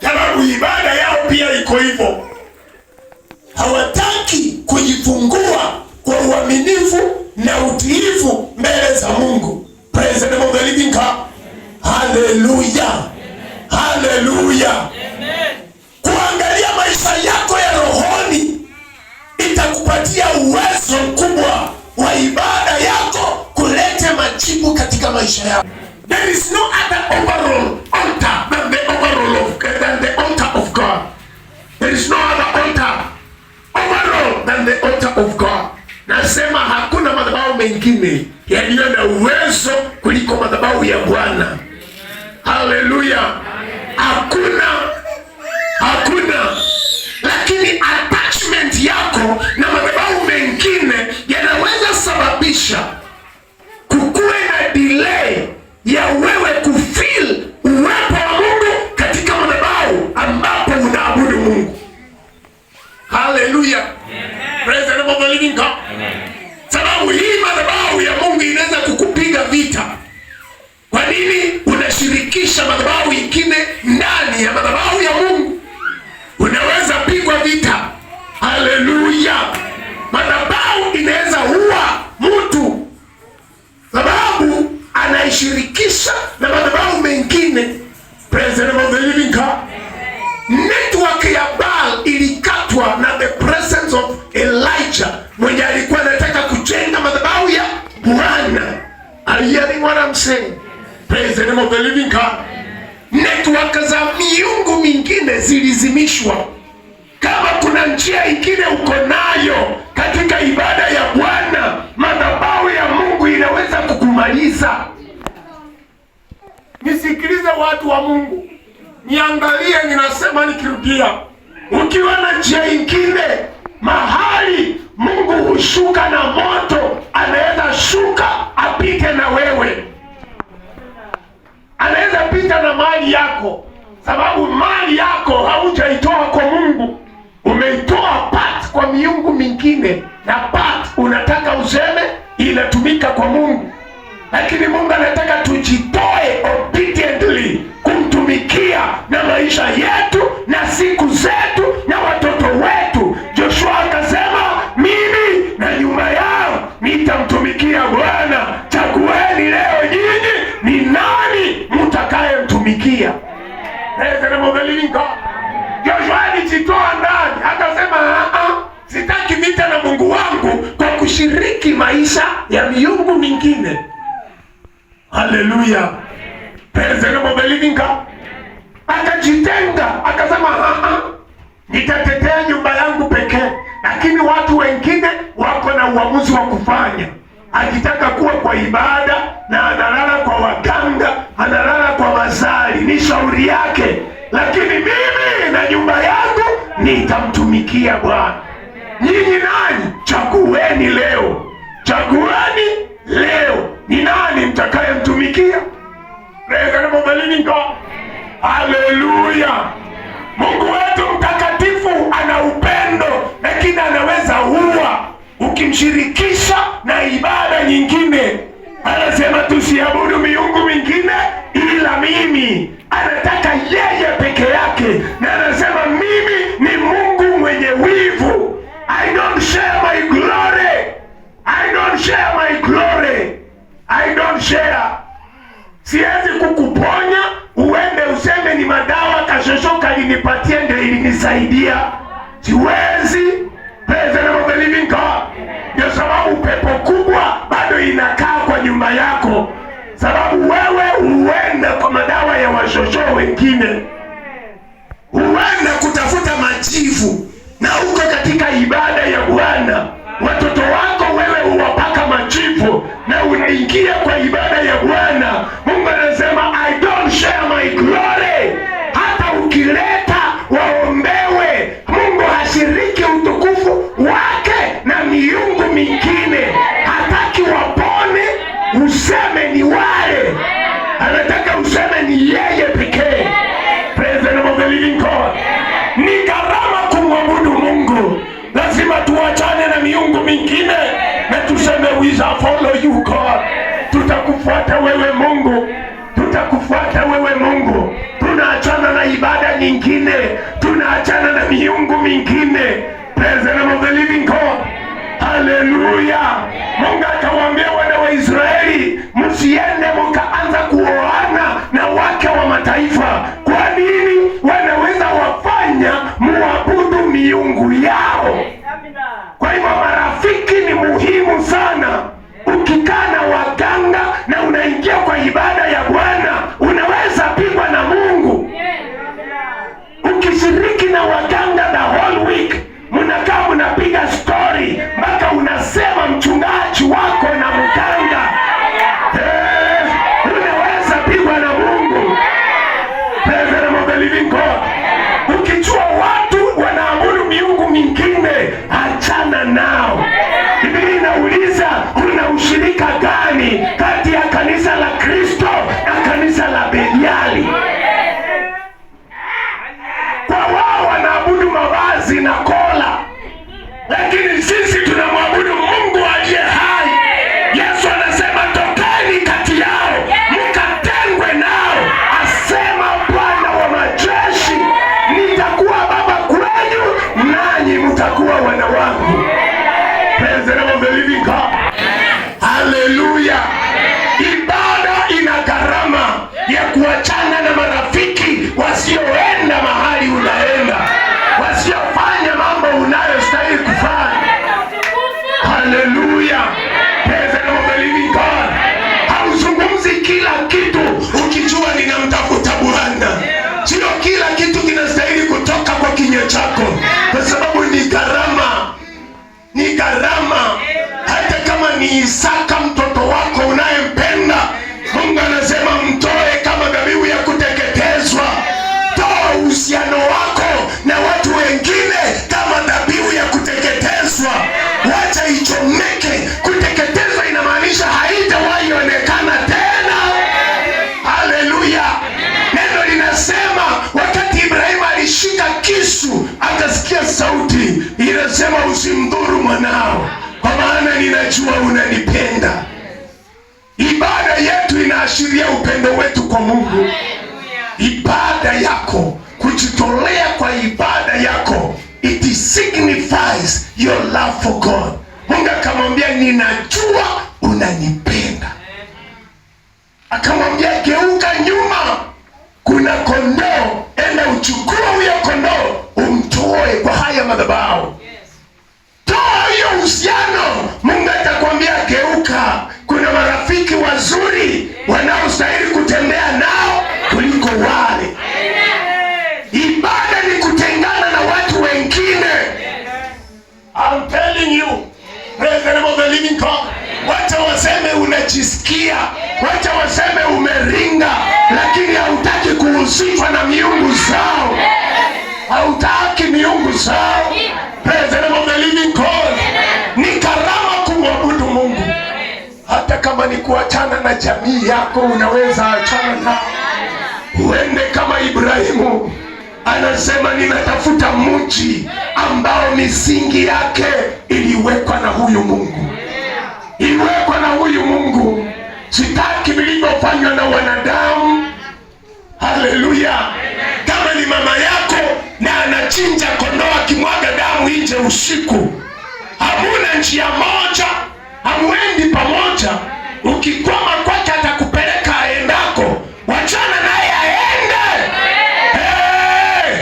Sababu ibada yao pia iko hivyo, hawataki kujifungua kwa uaminifu na utiifu mbele za Mungu. Praise the name of the living God. Hallelujah. Hallelujah. Kuangalia maisha yako ya rohoni itakupatia uwezo mkubwa wa ibada yako kuleta majibu katika maisha yako. There is no other overall altar than the altar of God. There is no other altar overall than the altar of God. Nasema hakuna madhabahu mengine yaliyo na uwezo kuliko madhabahu ya Bwana. Haleluya! Hakuna, hakuna. Lakini attachment yako na madhabahu mengine yanaweza sababisha kukuwe na delay ya wewe kufeel uwepo wa Mungu katika madhabahu ambapo unaabudu Mungu. Haleluya! Praise the name of the living God. Sababu hii madhabahu ya Mungu inaweza kukupiga vita. Kwa nini unashirikisha madhabahu ingine ndani ya madhabahu ya Mungu? Unaweza pigwa vita. Haleluya! Madhabahu inaweza ua mtu sababu anaishirikisha na madhabahu mengine. Praise the name of the living God. Network ya Baal ilikatwa na the presence of Elijah mwenye alikuwa anataka kujenga madhabahu ya Bwana. Are you hearing what I'm saying? Praise the name of the living God. Network za miungu mingine zilizimishwa. Kama kuna njia ingine uko nayo katika ibada ya Bwana, madhabahu ya Mungu inaweza kukumaliza. Nisikilize watu wa Mungu, niangalie, ninasema nikirudia, ukiwa na njia ingine mahali Mungu hushuka na moto, anaweza shuka apite na wewe, anaweza pita na mali yako, sababu mali yako haujaitoa kwa Mungu, umeitoa part kwa miungu mingine, na part unataka useme inatumika kwa Mungu, lakini Mungu anataka tujitoe obediently kumtumikia na maisha yetu na siku zetu na watoto wetu. Joshua akasema, mimi na nyumba yao nitamtumikia Bwana. Chagueni leo nyinyi ni nani mtakayemtumikia. Praise the name of the living God. Joshua alijitoa ndani akasema, "Ah, sitaki vita na Mungu wangu kwa kushiriki maisha ya miungu mingine." Haleluya. Praise the name of the living God. Akajitenga akasema, "Ah, ah, nitatetea nyumba yangu pekee, lakini watu wengine wako na uamuzi wa kufanya." Akitaka kuwa kwa ibada na analala kwa waganga, analala kwa mazali, ni shauri yake, lakini mimi na nyumba yangu Nitamtumikia Bwana. Nyinyi nani? Chagueni leo, chagueni leo ni nani mtakayemtumikia. Praise the name of the living God. Haleluya! Mungu wetu mtakatifu ana upendo, lakini anaweza huwa ukimshirikisha na ibada nyingine. Anasema tusiabudu miungu mingine ila mimi. Anataka yeye peke yake, na anasema mimi ni Mungu mwenye wivu. I don't share my glory. I don't share my glory. I don't share. Siwezi kukuponya uende useme ni madawa kashosho kalinipatia ndio ilinisaidia. Siwezi. Praise the name of the living God. Ndio sababu pepo kubwa bado inakaa kwa nyumba yako, sababu wewe huenda kwa madawa ya washosho wengine, huenda kutafuta majivu, na uko katika ibada ya Bwana. Watoto wako wewe huwapaka majivu na unaingia kwa ibada ya Bwana. Mungu anasema, "I don't share my glory." Hata ukileta waombewe, Mungu hashiriki utukufu wake na miungu mingine. Hataki wapone useme ni wale, anataka useme ni yeye pekee. Praise the name of the living God. Ni gharama kumwabudu Mungu. Lazima tuachane na miungu mingine na tuseme, "We shall follow you, God." Tutakufuata wewe Mungu, tutakufuata wewe Mungu. Tunaachana na ibada nyingine, tunaachana na miungu mingine. Praise the name of the living God. Haleluya! Mungu akawaambia wana wa Israeli, msiende mkaanza kuoana na wake wa mataifa. Kwa nini? Wanaweza wafanya muabudu miungu yao. Kwa hivyo marafiki ni muhimu sana. Ukikaa na waganga na unaingia kwa ibada ya Bwana, unaweza pigwa na Mungu. Ukishiriki na waganga the whole week, mnakaa mnapiga story mpaka unasema mchungaji wako na mganga, unaweza pigwa na Mungu. Praise the name of the living God. Ukijua watu wanaabudu miungu mingine, achana nao. Biblia inauliza, kuna ushirika gani kati ya kanisa la Kristo na kanisa la Beliali? Kwa wao wanaabudu mavazi na kola, lakini sisi tunamwabudu Mungu aliye hai. Yesu anasema, "Tokeni kati yao, mkatengwe nao, asema Bwana wa majeshi, nitakuwa baba kwenyu, nanyi mtakuwa wana wangu." Praise the name of the living God. Haleluya! Ibada ina gharama ya kuachana na marafiki wasioenda mahali unaenda, wasiofanya mambo unayostahili kufanya. Haleluya! Praise the name of the living God. Hauzungumzi kila kitu ukijua ninamtafuta Bwana. Sio kila kitu kinastahili kutoka kwa kinywa chako, kwa sababu ni gharama, ni gharama. Hata kama ni Isaka mtoto wako unayempenda, Mungu anasema mtoe kama dhabihu ya kuteketezwa. Toa uhusiano wako na watu wengine kama dhabihu ya kuteketezwa, wacha ichomeke. Kuteketezwa inamaanisha haitawahi onekana tena. Haleluya! Neno linasema wakati Ibrahimu alishika kisu, akasikia sauti inasema, "Usimdhuru mwanao, kwa maana ninajua unanipenda." Ibada yetu inaashiria upendo wetu kwa Mungu. Ibada yako, kujitolea kwa ibada yako, it signifies your love for God. Mungu akamwambia, "Ninajua unanipenda." Akamwambia, "Geuka nyuma, kuna kondoo, enda uchukue huyo kondoo umtoe kwa haya madhabahu." Toa hiyo uhusiano, Mungu atakwambia geuka. Kuna marafiki wazuri wanaostahili kutembea nao kuliko wale. Ibada ni kutengana na watu wengine. I'm telling you, praise the name of the living God. Wacha waseme unajisikia, wacha waseme umeringa, lakini hautaki kuhusishwa na miungu zao, hautaki miungu. kuachana na jamii yako, unaweza achana nao, uende kama Ibrahimu anasema, ninatafuta mji ambao misingi yake iliwekwa na huyu Mungu, iliwekwa na huyu Mungu. Sitaki vilivyofanywa na wanadamu. Haleluya! Kama ni mama yako na anachinja kondoo akimwaga damu nje usiku, hamuna njia moja, hamuendi pamoja. Ukikwama kwake atakupeleka aendako, wachana naye aende. Hey!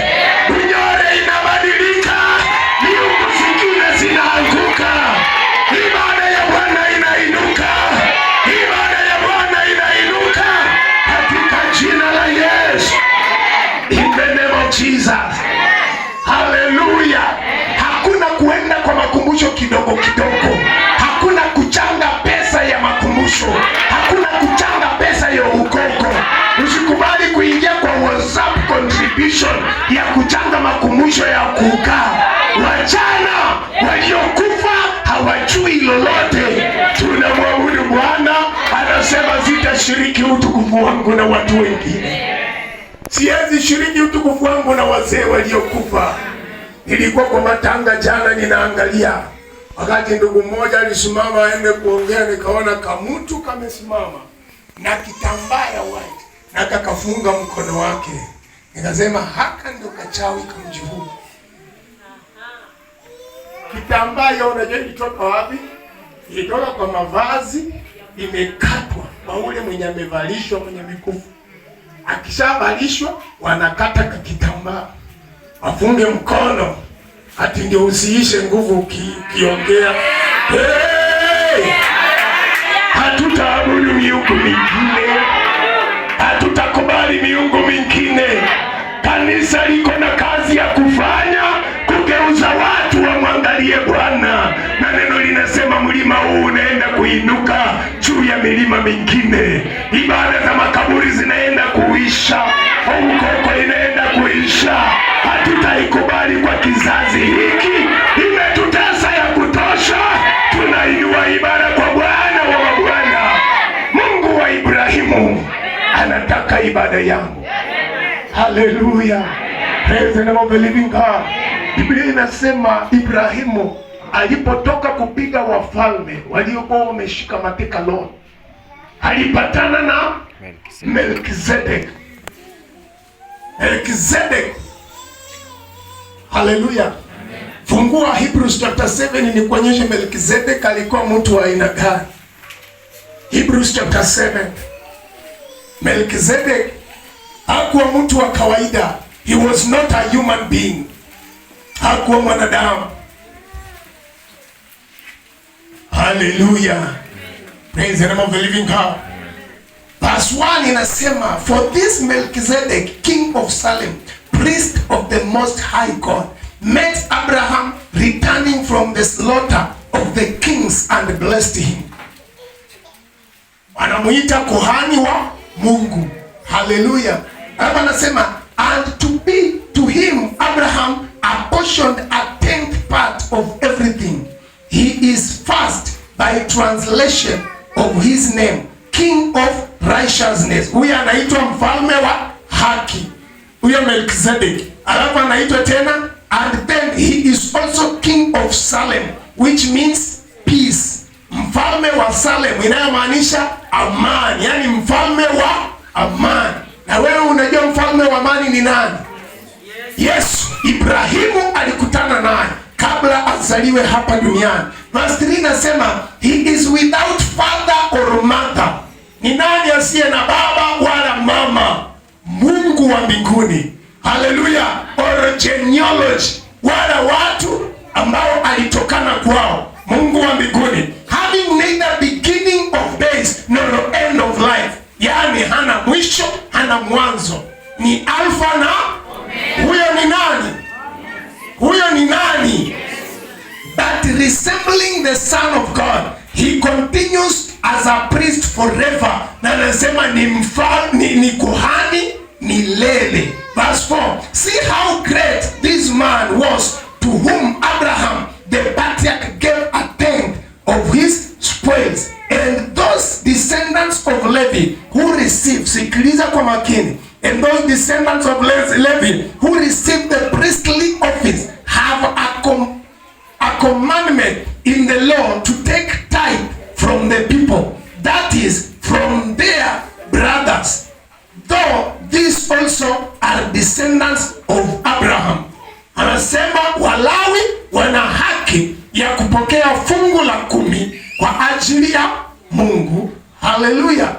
Bunyore inabadilika, miungu zingine zinaanguka, ibada ya Bwana inainuka, ibada ya Bwana inainuka katika jina la Yesu. In the name of Jesus. Haleluya. Hakuna kuenda kwa makumbusho kidogo kidogo. Hakuna kuchanga pesa ya makumbusho. Hakuna kuchanga pesa ya ukoko. Usikubali kuingia kwa WhatsApp contribution ya kuchanga makumbusho ya kukaa. Wachana waliokufa hawajui lolote. Tunamwabudu Bwana, anasema sitashiriki utukufu wangu na watu wengine. Siwezi shiriki utukufu wangu na wazee waliokufa. Nilikuwa kwa matanga jana, ninaangalia wakati ndugu mmoja alisimama aende kuongea, nikaona kamutu kamesimama na kitambaa ya white na kakafunga mkono wake. Nikasema haka ndio kachawi kamji huu. Kitambaa hiyo unajua ilitoka wapi? Ilitoka kwa mavazi, imekatwa kwa ule mwenye amevalishwa, mwenye mikufu. Akishavalishwa wanakata kakitambaa afunge mkono, ati ndio usiishe nguvu ukiongea. Hey! Hatutaabudu miungu mingine, hatutakubali miungu mingine. Kanisa liko na kazi ya kufanya, kugeuza watu wamwangalie Bwana, na neno linasema mlima huu unaenda kuinuka juu ya milima mingine. Ibada za makaburi zinaenda kuisha, ukoko inaenda kuisha. Hatutaikubali kwa kizazi hiki, imetutesa ya kutosha. Tunainua ibada kwa Bwana wa mabwana, Mungu wa Ibrahimu anataka ibada yangu. Haleluya, praise the name of the living God. Biblia inasema Ibrahimu alipotoka kupiga wafalme waliokuwa wameshika mateka Lot, alipatana na Melkizedek. Melkizedek. Haleluya. Fungua Hebrews chapter 7 nikuonyeshe Melkizedek alikuwa mtu wa aina gani. Hebrews chapter 7. Melkizedek hakuwa mtu wa kawaida. He was not a human being. Hakuwa mwanadamu. Hallelujah. Praise the name of the living God. Verse 1 inasema, "For this Melchizedek, king of Salem, priest of the most high God, met Abraham returning from the slaughter of the kings and blessed him." Anamuita kuhani wa Mungu. Hallelujah. Hapa anasema, "And to be to him Abraham apportioned a tenth part of everything. He is first by translation of his name king of righteousness." Huyu anaitwa mfalme wa haki, huyo Melchizedek. Alafu anaitwa tena, "And then he is also king of Salem, which means peace." Mfalme wa Salem inayomaanisha amani, yani mfalme wa amani. Na wewe unajua mfalme wa amani ni nani? Yesu. Ibrahimu alikutana naye kabla azaliwe hapa duniani. Verse 3 inasema, "He is without father or mother." Ni nani asiye na baba wala mama? Mungu wa mbinguni. Haleluya. Or genealogy, wala watu ambao alitokana kwao. Mungu wa mbinguni. "Having neither beginning of days nor end of life." Yaani hana mwisho, hana mwanzo. Ni Alfa na huyo ni nani? Huyo ni nani? "But resembling the Son of God, he continues as a priest forever." Na anasema ni kuhani milele. Verse 4. "See how great this man was, to whom Abraham the patriarch gave a tenth of his spoils, and those descended kwa makini. And those descendants of Levi who received the priestly office have a commandment in the law to take tithe from the people, that is, from their brothers, though these also are descendants of Abraham. Anasema Walawi wana haki ya kupokea fungu la 10 kwa ajili ya Mungu. Haleluya!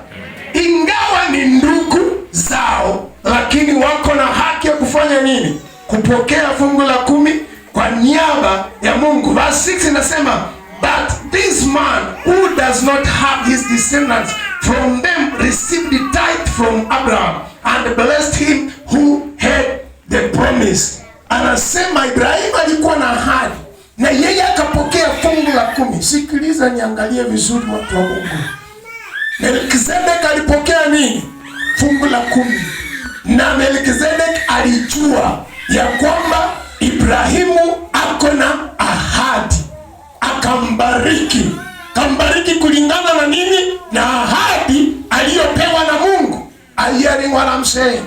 Ingawa ni ndugu zao, lakini wako na haki ya kufanya nini? Kupokea fungu la 10 kwa niaba ya Mungu. Verse 6 inasema, "But this man who does not have his descendants from them received the tithe from Abraham and blessed him who had the promise." Anasema Ibrahimu alikuwa na ahadi na yeye akapokea fungu la 10. Sikiliza, niangalie vizuri, watu wa Mungu. Melkizedek alipokea nini? Fungu la 10. Na Melkizedek alijua ya kwamba Ibrahimu ako na ahadi, akambariki. Kambariki kulingana na nini? Na ahadi aliyopewa na Mungu. Are you hearing what I'm saying?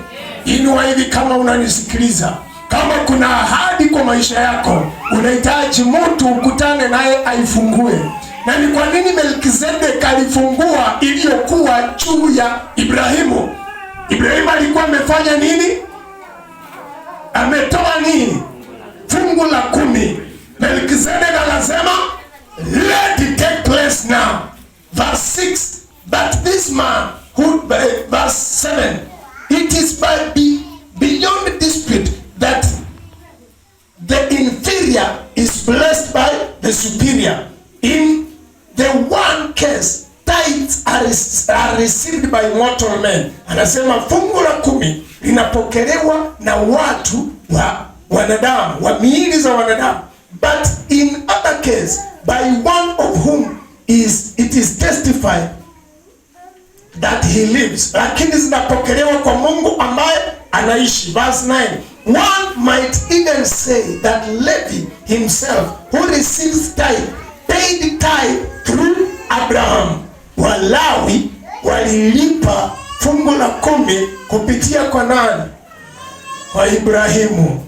Inua hivi kama unanisikiliza. Kama kuna ahadi kwa maisha yako, unahitaji mtu ukutane naye aifungue. Na ni kwa nini Melkizedek alifungua iliyokuwa juu ya Ibrahimu? Ibrahimu alikuwa amefanya nini? Ametoa nini? Fungu la 10. Melkizedek akasema, "Let it take place now." Verse 6, but this man who, verse 7, it is beyond dispute that the inferior is blessed by the superior. In the one case, tithes are received by mortal men. Anasema fungu la 10 linapokelewa na watu wa wanadamu, wa miili za wanadamu. But in other case, by one of whom is it is testified that he lives, lakini zinapokelewa kwa Mungu ambaye anaishi. Verse 9, one might even say that Levi himself, who receives tithe, paid tithe through Abraham. Walawi walilipa fungu la 10 kupitia kwa nani? Kwa Ibrahimu.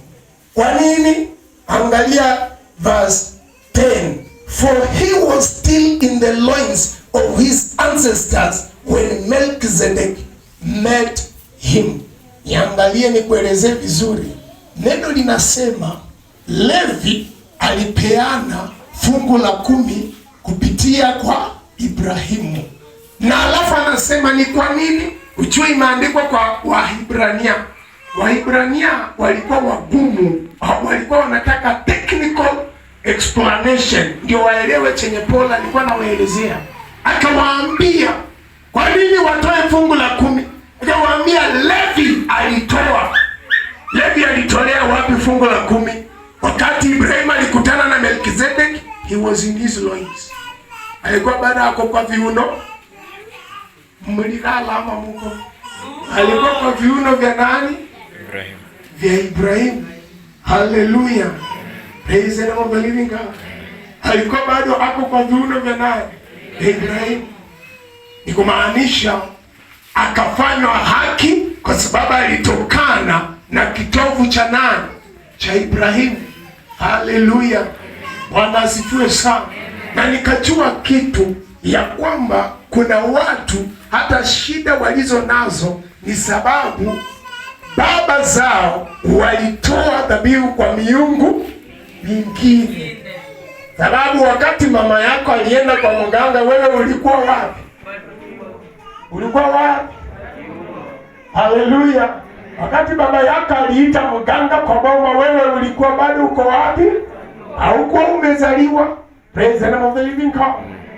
Kwa nini? Angalia verse 10. For he was still in the loins of his ancestors when Melchizedek met him. Niangalie nikuelezee vizuri. Neno linasema Levi alipeana fungu la 10 kupitia kwa Ibrahimu, na alafu anasema ni kwa nini? Ujue imeandikwa kwa Wahibrania. Wahibrania walikuwa wagumu, walikuwa wanataka technical explanation ndio waelewe chenye Paul alikuwa anawaelezea. Akawaambia kwa nini watoe fungu la 10? Akawaambia Levi alitoa. Levi alitolea wapi fungu la 10? Wakati Ibrahim alikutana na Melkizedek, he was in his loins. Alikuwa bado ako kwa viuno. Mlilala ama muko? Alikuwa kwa viuno vya nani? Ibrahim. Vya Ibrahim. Haleluya. Praise the name of the living God. Alikuwa bado ako kwa viuno vya nani? Vya Ibrahim. Ni kumaanisha akafanywa haki kwa sababu alitokana na kitovu cha nani? Cha Ibrahimu. Haleluya. Bwana asifiwe sana. Na nikajua kitu ya kwamba kuna watu hata shida walizo nazo ni sababu baba zao walitoa dhabihu kwa miungu mingine. Sababu wakati mama yako alienda kwa mganga, wewe ulikuwa wapi? Ulikuwa wapi? Haleluya! Wakati baba yako aliita mganga kwa boma, wewe ulikuwa bado uko wapi? Haukuwa umezaliwa. Praise the name of the living God.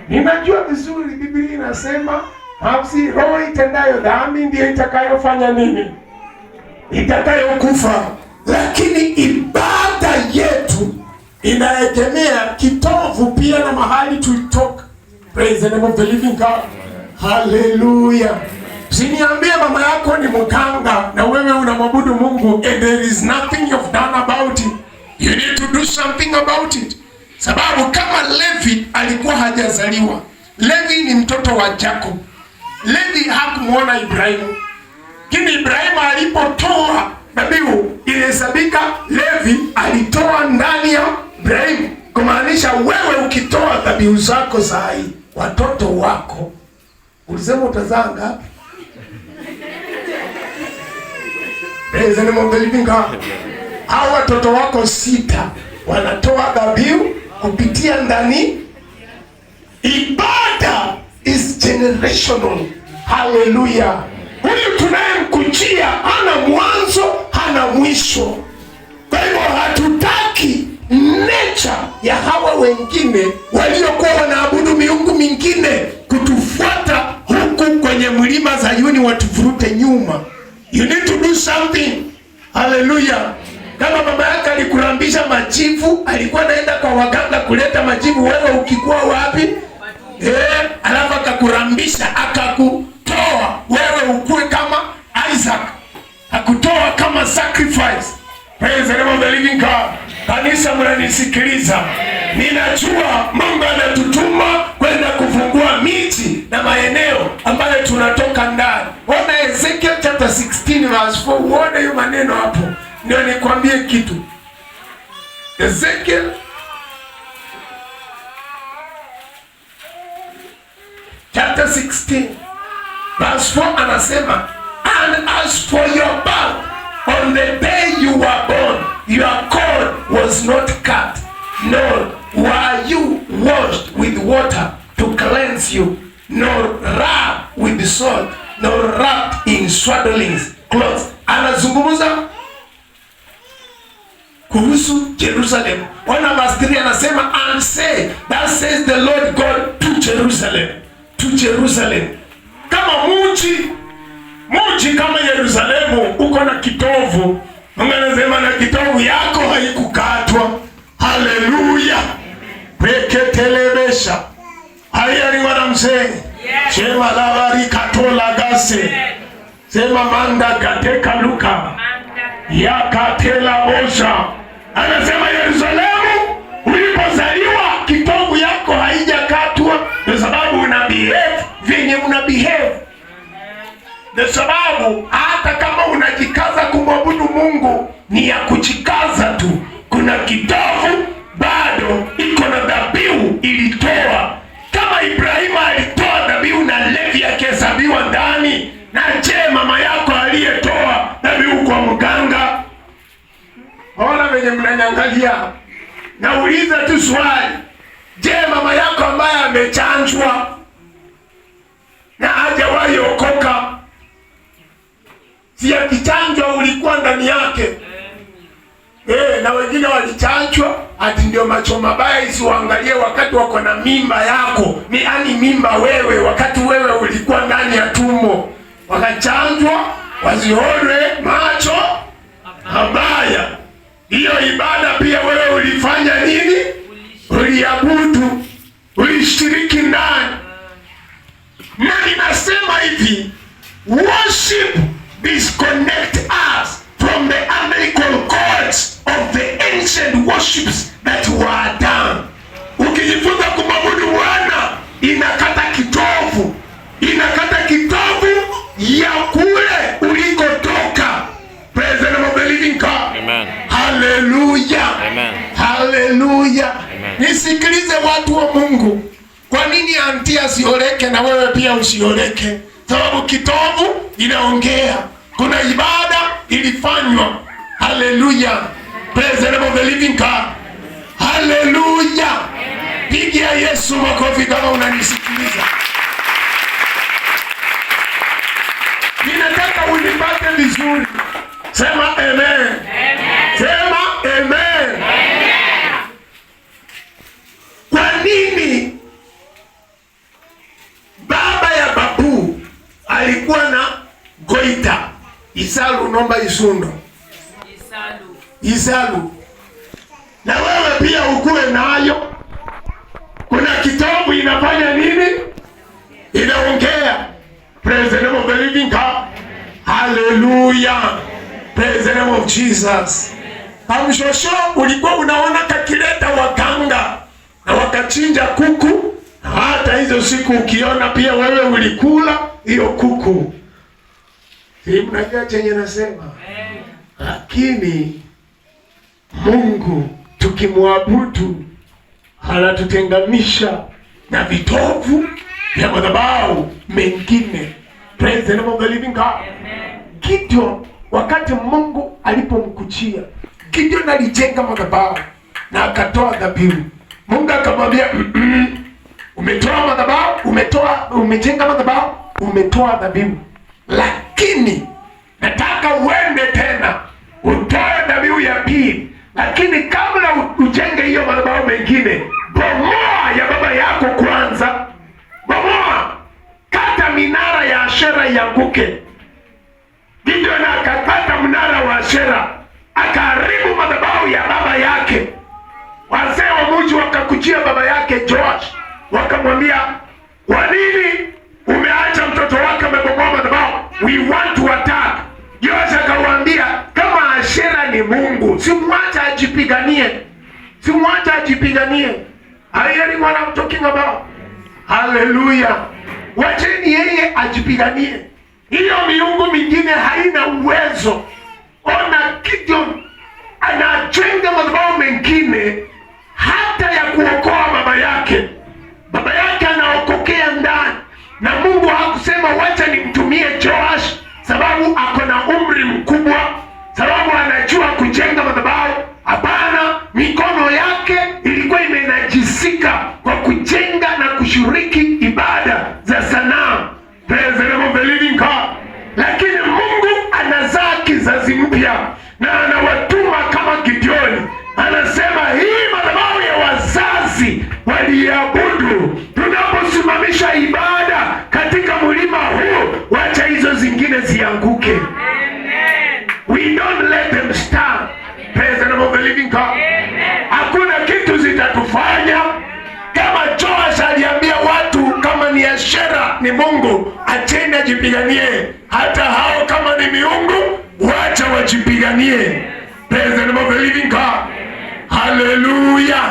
Ninajua vizuri Biblia inasema nafsi, roho itendayo dhambi ndiyo itakayofanya nini? Itakayokufa. Lakini ibada yetu inaegemea kitovu pia na mahali tulitoka. Praise the name of the living God. Haleluya. Usiniambie mama yako ni mganga na wewe unamwabudu Mungu and there is nothing you've done about it. You need to do something about it. Sababu kama Levi alikuwa hajazaliwa, Levi ni mtoto wa Jacob. Levi hakumuona Ibrahimu. Kitu alipotoa dhabihu ilihesabika Levi alitoa ndani ya Ibrahimu, kumaanisha wewe ukitoa dhabihu zako saa hii, watoto wako ulisema utazaa ngapi? Praise the name of the living God. Hao watoto wako 6 wanatoa dhabihu kupitia ndani. Ibada is generational. Hallelujah. Huyu tunayemkujia hana mwanzo, hana mwisho. Kwa hivyo hatutaki nature ya hawa wengine waliokuwa wanaabudu miungu mingine kutufuata huku kwenye mlima Zayuni watuvurute nyuma. You need to do something. Hallelujah. Kama mama yake alikurambisha majivu, alikuwa anaenda kwa waganga kuleta majivu, wewe ukikuwa wapi? Alafu akakurambisha, akakutoa wewe ukue kama Isaac. Akutoa kama sacrifice. Praise the name of the living God. Kanisa, mnanisikiliza? Ninajua Mungu anatutuma kwenda kufungua miji na maeneo ambayo tunatoka ndani. Ona Ezekiel chapter 16 verse 4, uone hiyo maneno hapo. Ndio nikwambie kitu. Ezekiel chapter 16 verse 4 anasema, and as for your birth, on the day you were born, your cord was not cut, nor were you washed with water to cleanse you, nor rubbed with salt, nor wrapped in swaddling clothes. Anazungumza kuhusu Jerusalem. Ona verse 3 anasema, and say, that says the Lord God to Jerusalem, to Jerusalem. Kama mji kama Yerusalemu uko na kitovu, Mungu anasema na kitovu yako haikukatwa. Haleluya. Peketelebesha. Haya ni what I'm saying. Sema labari katola gase. Sema manda gateka luka. Yakatela bosha. Anasema Yerusalemu ulipozaliwa kitovu yako haijakatwa, kwa sababu una behave vyenye una behave. Kwa sababu hata kama unajikaza kumwabudu Mungu ni ya kujikaza tu. Kuna kitovu bado iko na dhabihu ilitoa. Kama Ibrahimu alitoa dhabihu na Levi akahesabiwa ndani, na je mama yako aliyetoa dhabihu kwa mganga? Ona venye mnaniangalia. Nauliza tu swali. Je, mama yako ambaye amechanjwa na hajawahi okoka, si akichanjwa ulikuwa ndani yake? Na wengine walichanjwa ati ndio macho mabaya isiwaangalie wakati wako na mimba yako. Ni yani mimba wewe, wakati wewe ulikuwa ndani ya tumbo. Wakachanjwa wasione macho mabaya. Hiyo ibada pia wewe ulifanya nini? Uliabudu, ulishiriki ndani. Na ninasema hivi, worship disconnect us from the umbilical cords of the ancient worships that were done. Ukijifunza kumwabudu Bwana, inakata kitovu. Inakata kitovu ya kule ulikotoka. Praise the name of the living God. Amen. Hallelujah. Amen. Hallelujah. Amen. Nisikilize watu wa Mungu. Kwa nini anti asioleke na wewe pia usioleke? Sababu kitovu inaongea. Kuna ibada ilifanywa. Hallelujah. Praise the name of the living God. Hallelujah. Pigia Yesu makofi kama unanisikiliza. Ninataka unipate vizuri. Sema amen. Amen. Sema amen. Amen. Kwa nini baba ya babu alikuwa na goita? Isalu nomba isundo. Isalu. Isalu. Na wewe pia ukue nayo. Kuna kitabu inafanya nini? Inaongea. Praise the name of the living God. Hallelujah. Praise the name of Jesus. Kamshosho ulikuwa unaona kakileta waganga na wakachinja kuku. Hata hizo siku ukiona pia wewe ulikula hiyo kuku. Si mnajua chenye nasema? Lakini Mungu tukimwabudu anatutenganisha na vitovu vya madhabahu mengine. Praise the name of the living God. Gideon, wakati Mungu alipomkujia Gideon, alijenga madhabahu na akatoa dhabihu. Mungu akamwambia, umetoa madhabahu, umejenga madhabahu, umetoa dhabihu, lakini nataka uende tena utoe dhabihu ya pili, lakini kabla ujenge hiyo madhabahu mengine, bomoa ya baba yako kwanza, bomoa, kata minara ya Ashera ianguke. Gideon akakata mnara wa Ashera, akaharibu madhabahu ya baba yake. Wazee wa mji wakakujia baba yake Joash, wakamwambia, "Kwa nini umeacha mtoto wake amebomoa madhabahu? We want to attack." Joash akawaambia, "Kama Ashera ni Mungu, simwacha ajipiganie, simwacha ajipiganie." Are you hearing what I'm talking about? Haleluya! Wacheni yeye ajipiganie. Hiyo miungu mingine haina uwezo. Ona, Gideon anajenga madhabahu mengine hata ya kuokoa baba yake. Baba yake anaokokea ndani, na Mungu hakusema wacha nimtumie Joash sababu ako na umri mkubwa, sababu anajua kujenga madhabahu. Hapana, mikono yake ilikuwa imenajisika kwa kujenga na kushiriki ibada za sanamu. Praise the name of the living God. Lakini Mungu anazaa kizazi mpya na anawatuma kama Gideoni. Anasema hii madhabahu ya wazazi waliabudu, tunaposimamisha ibada katika mlima huu, wacha hizo zingine zianguke. We don't let them stand. Praise the name of the living God. Hakuna kitu zitatufanya. Kama Joash aliambia watu kama ni Ashera ni Mungu, acheni ajipiganie. Hata hao kama ni miungu, wacha wajipiganie. Praise the name of the living God. Haleluya.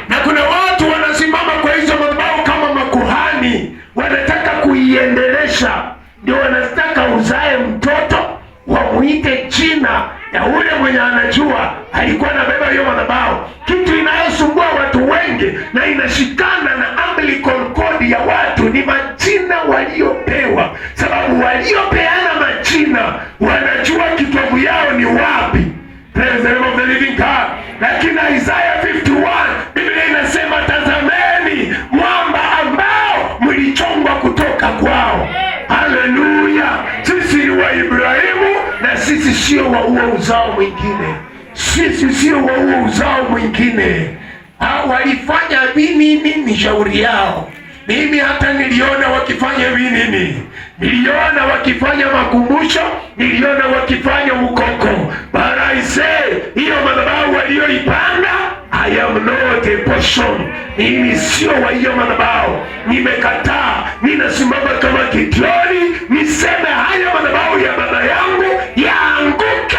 Na kuna watu wanasimama kwa hizo madhabahu kama makuhani, wanataka kuiendelesha, ndio wanataka uzae mtoto wamuite jina ya ule mwenye anajua alikuwa anabeba hiyo madhabahu. Kitu inayosumbua watu wengi na inashikana na umbilical cord ya watu ni majina waliopewa, sababu waliopeana majina wanajua kitovu yao ni wapi. Praise the name of the living God. Lakini Isaiah 51, Biblia inasema, "Tazameni mwamba ambao mlichongwa kutoka kwao." Haleluya! Sisi ni wa Ibrahimu na sisi sio wa huo uzao mwingine. Sisi sio wa huo uzao mwingine. Ha, walifanya vinini ni shauri yao. Mimi hata niliona wakifanya vinini, niliona wakifanya makumbusho, niliona wakifanya ukoko. But I say, hiyo madhabahu walioipanda, I am not a portion. Mimi sio wa hiyo madhabahu, nimekataa. Ninasimama kama Gideoni niseme haya madhabahu ya baba yangu yaanguke,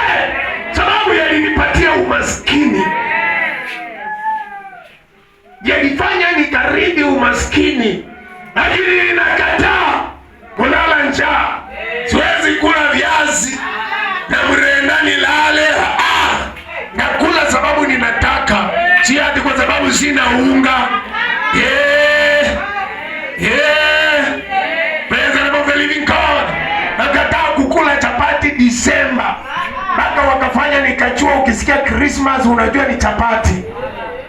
sababu yalinipatia umaskini, yalifanya nikarithi umaskini, lakini ninakataa kulala njaa. Siwezi kula viazi na mrenda nilale. Ah, nakula sababu ninataka, si ati kwa sababu sina unga. Yeah. Praise the name of the living God. Nakataa kukula chapati Disemba mpaka wakafanya nikajua, ukisikia Christmas unajua ni chapati.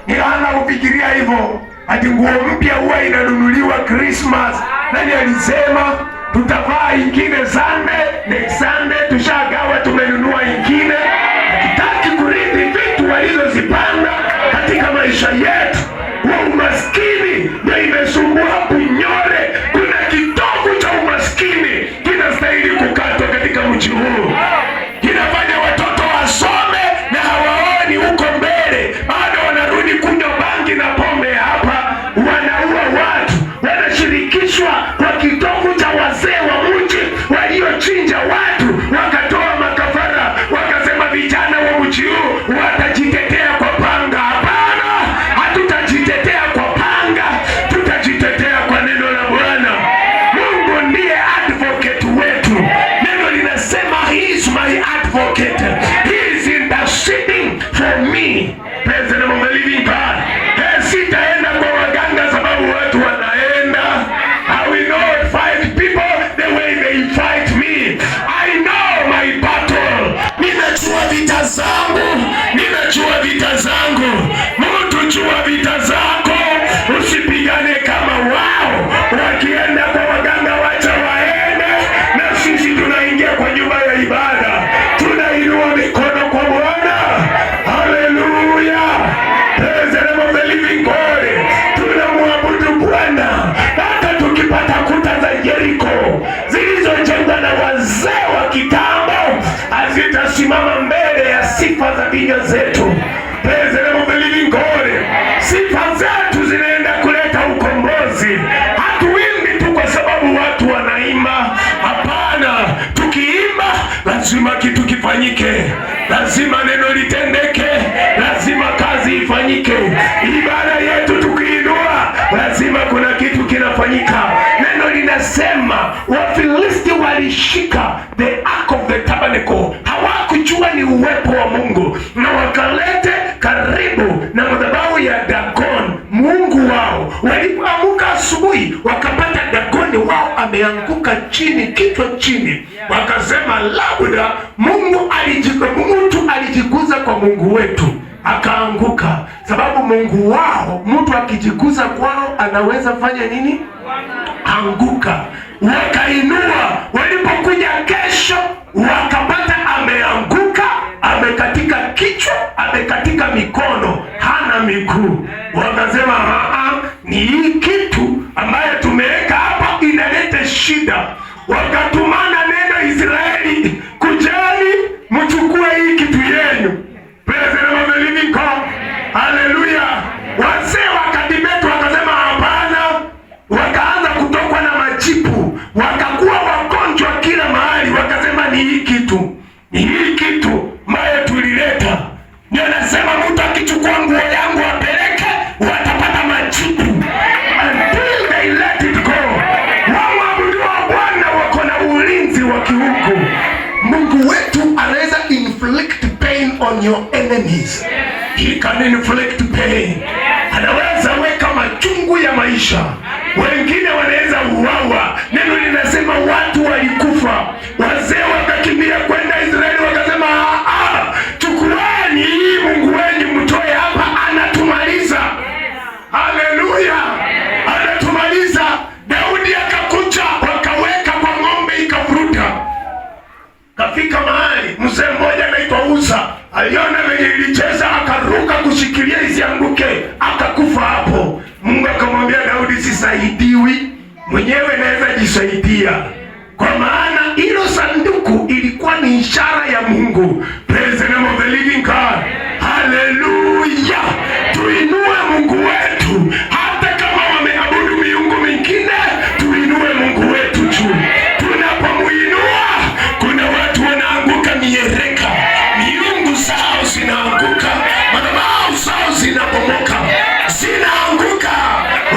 Nikaanza kufikiria hivyo, ati nguo mpya huwa inanunuliwa Christmas. Nani alisema tutavaa ingine Sunday? Next Sunday tushagawa, tumenunua ingine. Hatutaki kurithi vitu walizozipanda katika maisha yetu. Wa umaskini ndio imesumbua Bunyore. Kuna kitovu cha umaskini kinastahili kukatwa katika mji huu, kinafanya watoto wasome na hawaoni huko mbele, bado wanarudi kunywa bangi na pombe hapa, wanaua watu, wanashirikishwa kwa kitovu cha wazee wa mji waliochinja watu, wakatoa makafara, wakasema vijana wa mji huu watajitetea kwa panga. Hapana, hatutajitetea kwa panga, tutajitetea kwa neno la Bwana. Mungu ndiye advocate wetu. Neno linasema advocate. He is interceding for me. Praise the name of the living God. Sitaenda kwa waganga sababu watu wanaenda. I will not fight people the way they fight me. I know my battle. Ninajua vita zangu, ninajua vita zangu. Mtu, jua vita zako, usipigane kama wao. Wakienda kwa waganga, wacha waende, na sisi tunaingia kwa nyumba ya ibada, tunainua mikono kwa Bwana. Haleluya! Praise the name of the living God. Tunamwabudu Bwana hata tukipata kuta za Yeriko zilizojengwa na wazee wa kitambo hazitasimama mbele ya sifa za vinywa zetu. Praise the name of the living God. Sifa zetu zinaenda kuleta ukombozi. Hatuimbi tu kwa sababu watu wanaimba. Hapana, tukiimba lazima kitu kifanyike, lazima neno litendeke, lazima kazi ifanyike. Ibada yetu tukiinua, lazima kuna kitu kinafanyika. Neno linasema Wafilisti walishika the ark of the tabernacle, hawakujua ni uwepo wa Mungu, na wakalete karibu na madhabahu ya Dagon mungu wao. Walipoamuka asubuhi, wakapata Dagoni wao ameanguka chini, kichwa chini. Wakasema labda Mungu alijikuza, mtu alijikuza kwa Mungu wetu akaanguka, sababu Mungu wao, mtu akijikuza kwao anaweza fanya nini? Anguka. Wakainua, walipokuja kesho wakapata ameanguka, amekatika kichwa, amekatika mikono, hana miguu. Wakasema, "Aa, ni hii kitu ambayo tumeweka hapa inaleta shida." Wakatumana neno Israeli, "Kujeni mchukue hii kitu yenu." Praise the name of the living God. Haleluya. Wazee wakadebate, wakasema hapana, wakaanza kutokwa na majipu, wakakuwa wagonjwa kila mahali, wakasema ni hii kitu, ni hii kitu ambayo tulileta. Ndio nasema mtu akichukua nguo yangu apeleke, watapata majipu until they let it go. Wamwabuduo Bwana wako na ulinzi wa kiungu. Mungu wetu anaweza inflict pain on your enemies. He can inflict pain. Anaweza weka machungu ya maisha. Wengine wanaweza uawa. Neno linasema watu walikufa, wazee wakakimbia kwenda Israeli, wakasema, "Ah, chukueni hii Mungu wenu mtoe hapa, anatumaliza." Haleluya, anatumaliza. Daudi akakuja, wakaweka kwa ng'ombe ikavuruta. Kafika mahali mzee mmoja anaitwa Uza aliona venye ilicheza, akaruka kushikilia isianguke, akakufa hapo. Mungu akamwambia Daudi, sisaidiwi mwenyewe, naweza jisaidia, kwa maana hilo sanduku ilikuwa ni ishara ya Mungu. Praise the name of the living God. Haleluya, tuinue Mungu wetu hata kama wameabudu miungu mingine, tuinue Mungu wetu juu. Tunapomuinua kuna watu wanaanguka miereka, miungu zao zinaanguka, madhabahu zao zinabomoka, zinaanguka.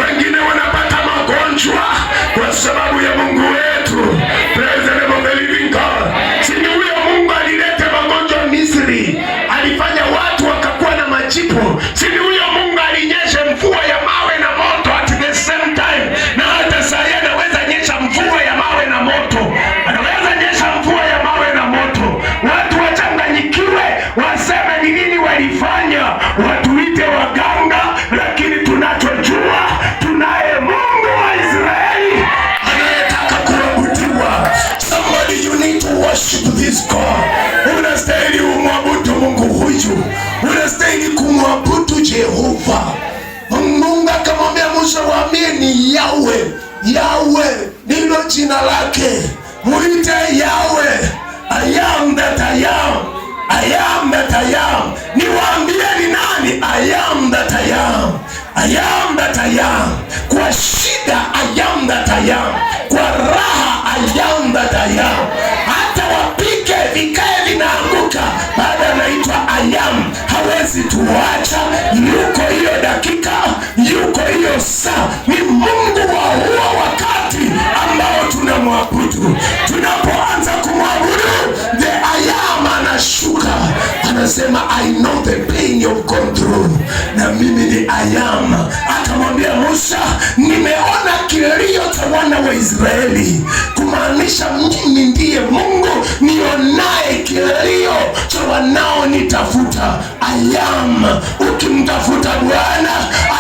Wengine wanapata magonjwa kwa sababu ya Mungu wetu. Praise the name of the living God. Si ni huyo Mungu alileta magonjwa Misri, alifanya watu wakakuwa na majipu. Si ni huyo Mungu alinyesha mvua ya mawe na moto at the same time, na hata saa hii anaweza nyesha mvua ya mawe na moto, anaweza nyesha mvua ya mawe na moto, watu wachanganyikiwe, waseme ni nini walifanya, watuite waganga, lakini tunachojua tunaye Mungu wa Israeli anayetaka kuabudiwa. Somebody, you need to worship this God. Unastahili umwabudu Mungu huyu, unastahili kumwabudu Jehova. Mungu akamwambia Musa, waambie ni Yahweh. Yahweh ndilo jina lake, muite Yahweh. I am that I am. I am that I am. Niwaambie ni nani? I am that I am. I am that I am. Kwa shida I am that I am. Kwa raha I am that I am. Hata wapike vikae vinaanguka, baada anaitwa I am. Hawezi tuacha, yuko hiyo dakika, yuko hiyo saa. Ni Mungu wa huo wakati ambao tunamwabudu. Tunapoanza kumwabudu, the I am anashuka. Akasema, "I know the pain you've gone through," na mimi ni I am. Akamwambia Musa, "Nimeona kilio cha wana wa Israeli," kumaanisha mimi ndiye Mungu nionaye kilio cha wanaonitafuta. I am. Ukimtafuta Bwana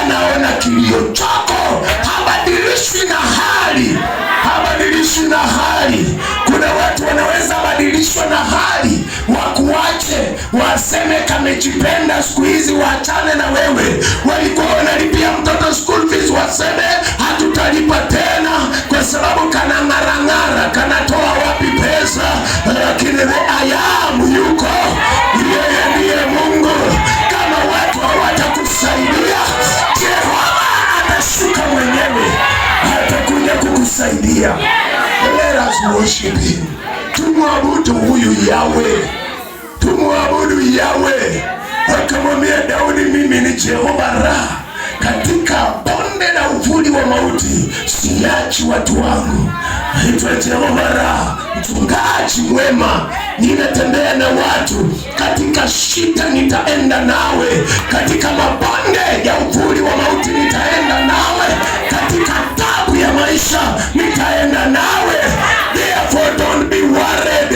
anaona kilio chako, habadilishwi na hali, habadilishwi na hali. Kuna watu wanaweza badilishwa na hali, wakuache, waseme kamejipenda siku hizi, waachane na wewe. Walikuwa wanalipia mtoto school fees, waseme hatutalipa tena kwa sababu kanang'arang'ara, kanatoa wapi pesa? Lakini the I am yuko, yeye ndiye Mungu. Kama watu hawatakusaidia, Jehova atashuka mwenyewe, atakuja kukusaidia. Let us worship him. Tumwabudu huyu Yahweh, tumwabudu Yahweh. Akamwambia Daudi, "Mimi ni Jehova Ra, katika bonde la uvuli wa mauti siachi watu wangu." Naitwa Jehova Ra, mchungaji mwema, ninatembea na watu katika shida, nitaenda nawe katika mabonde ya uvuli wa mauti, nitaenda nawe katika tabu ya maisha, nitaenda nawe. Therefore don't be worried.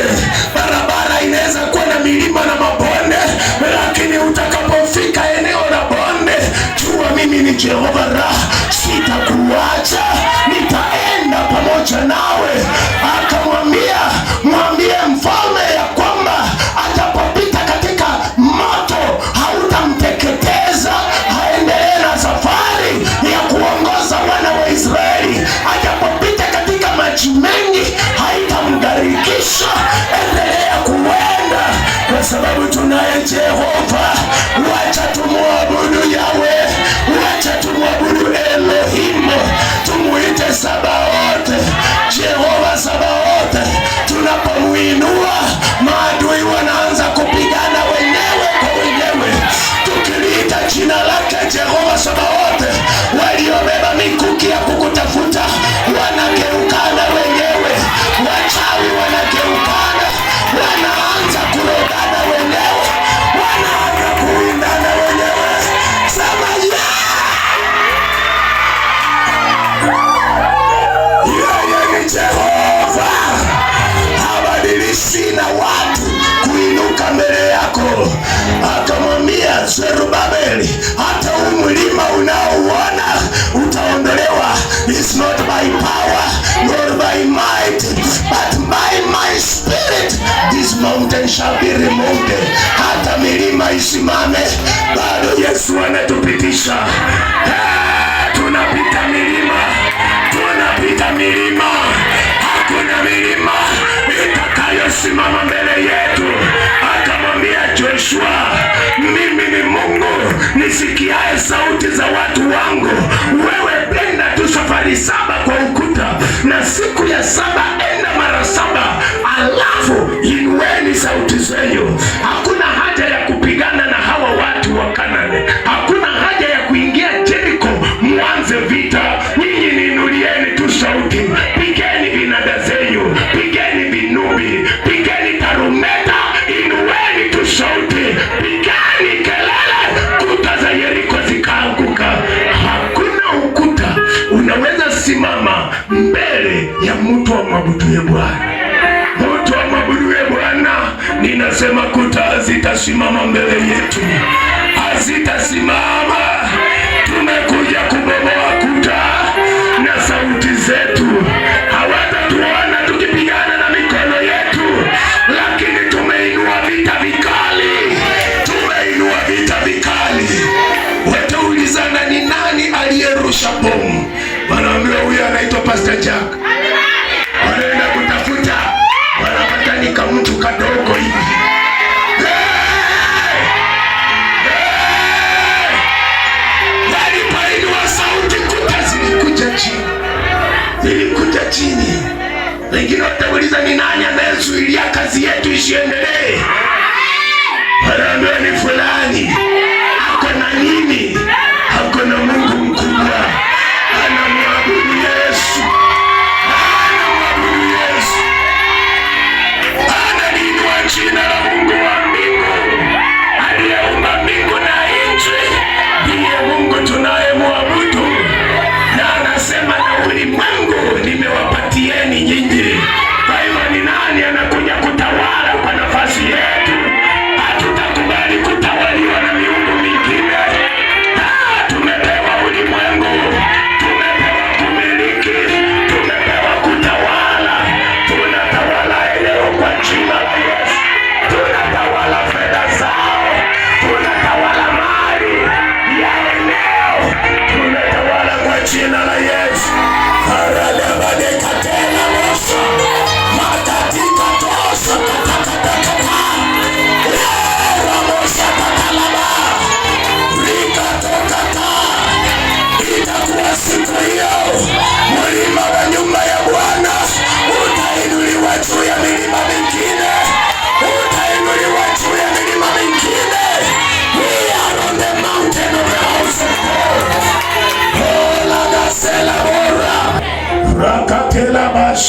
Barabara inaweza kuwa na milima na mabonde, lakini utakapofika eneo la bonde, jua mimi ni Jehova Ra, sitakuacha, nitaenda pamoja nawe. Akamwambia, "Mwambie mfalme ya kwamba atapopita katika moto hautamteketeza, aendelee na safari ya kuongoza wana wa Israeli. Atapopita katika maji mengi haitamgharikisha, endelea kuenda, kwa sababu tunaye Jehova." Wacha tumwabudu Yahweh, wacha tumwabudu Elohim, tumuite Sabaoth, Jehova Sabaoth. Tunapomuinua maadui wanaanza kupigana wenyewe kwa wenyewe. Tukiliita jina lake Jehova Sabaoth, waliobeba mikuki ya kukutafuta wanageukana wenyewe, wachawi wanageukana, wanaanza kurogana wenyewe, wanaanza kuwindana wenyewe. Sema yeah! Yeye ni Jehova, habadilishi na watu kuinuka mbele yako. Akamwambia Zerubabeli, "Hata huu mlima unaouona utaondolewa. It's not by power nor by might but by my spirit this mountain shall be removed." Hata milima isimame, bado Yesu anatupitisha. Eh, tunapita milima, tunapita milima, hakuna milima itakayosimama mbele yetu. Akamwambia Joshua, "Mimi ni Mungu nisikiaye sauti za watu wangu. Wewe penda tu safari saba kwa ukuta, na siku ya saba enda mara saba, alafu inueni sauti zenyu." Hakuna haja ya kupigana na hawa watu wa Kanani, hakuna haja ya kuingia Jericho mwanze vita. Nyinyi niinulieni tu sauti, pigeni vinanda zenyu, pigeni vinubi, pigeni tarumbeta, inueni tu sauti, pigeni kelele, kuta za Yeriko zikaanguka. Hakuna ukuta unaweza simama mbele ya mtu amwabuduye Bwana. Mtu amwabuduye Bwana, ninasema kuta hazitasimama mbele yetu, hazitasimama. Tumekuja kubomoa kuta na sauti zetu. Hawatatuona tukipigana na mikono yetu, lakini tumeinua vita vikali, tumeinua vita vikali. Wataulizana ni nani aliyerusha bomu, wanaambiwa huyo anaitwa Pastor Jack. Wanaenda kutafuta, wanapata ni kamtu kadogo hivi. Hey! Hey! Walipoinua sauti, kuta zilikuja chini, zilikuja chini. Wengine watauliza ni nani anayezuilia kazi yetu isiendelee? Wanaambiwa ni fulani. Ako na nini? Ako na Mungu mkubwa, anamwabudu Yesu, anamwabudu Yesu, analiinua jina la Mungu wa mbingu.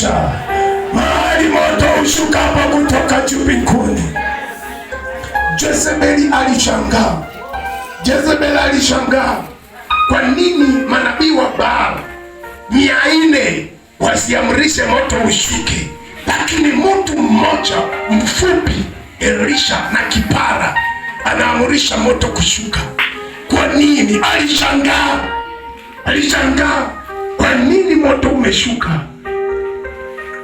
Elisha, mahali moto ushukapo kutoka juu mbinguni. Jezebeli alishangaa, Jezebeli alishangaa kwa nini manabii wa Baal 400 wasiamrishe moto ushuke, lakini mtu mmoja mfupi Elisha na kipara anaamurisha moto kushuka. Kwa nini? Alishangaa, alishangaa kwa nini moto umeshuka.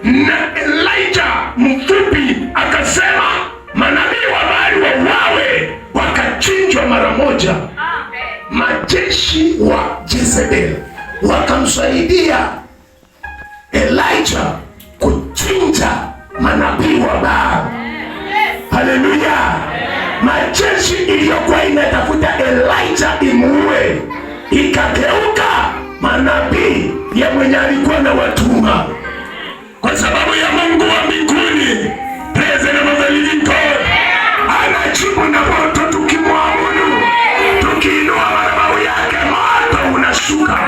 Na Elijah mfupi akasema manabii wa Baali wauawe, wakachinjwa mara moja. Majeshi wa Jezebel wakamsaidia Elijah kuchinja manabii wa Baali. Haleluya! Majeshi iliyokuwa inatafuta Elijah imuue ikageuka manabii ya mwenye alikuwa na watuma, kwa sababu ya Mungu wa mbinguni. Praise the name of the living God. Anajibu na moto tukimwabudu, tukiinua madhabahu yake, moto unashuka,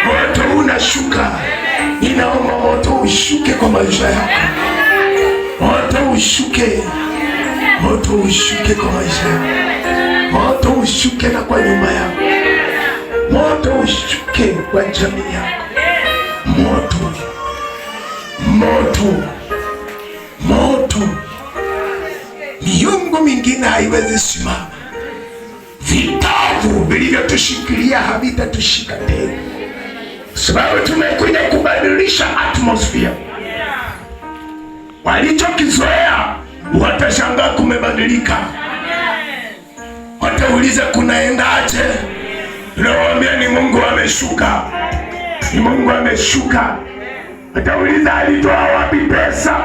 moto unashuka. Ninaomba moto ushuke kwa maisha yako, moto ushuke, moto ushuke kwa maisha yako, moto ushuke na kwa nyumba yako, moto ushuke kwa jamii yako, moto, moto, moto. Miungu mingine haiwezi simama. Vitavu vilivyotushikilia havitatushika tena, sababu tumekuja kubadilisha atmosphere. Walichokizoea watashangaa kumebadilika, watauliza kunaendaje? Tunawaambia ni Mungu ameshuka, ni Mungu ameshuka. Watauliza alitoa wapi pesa?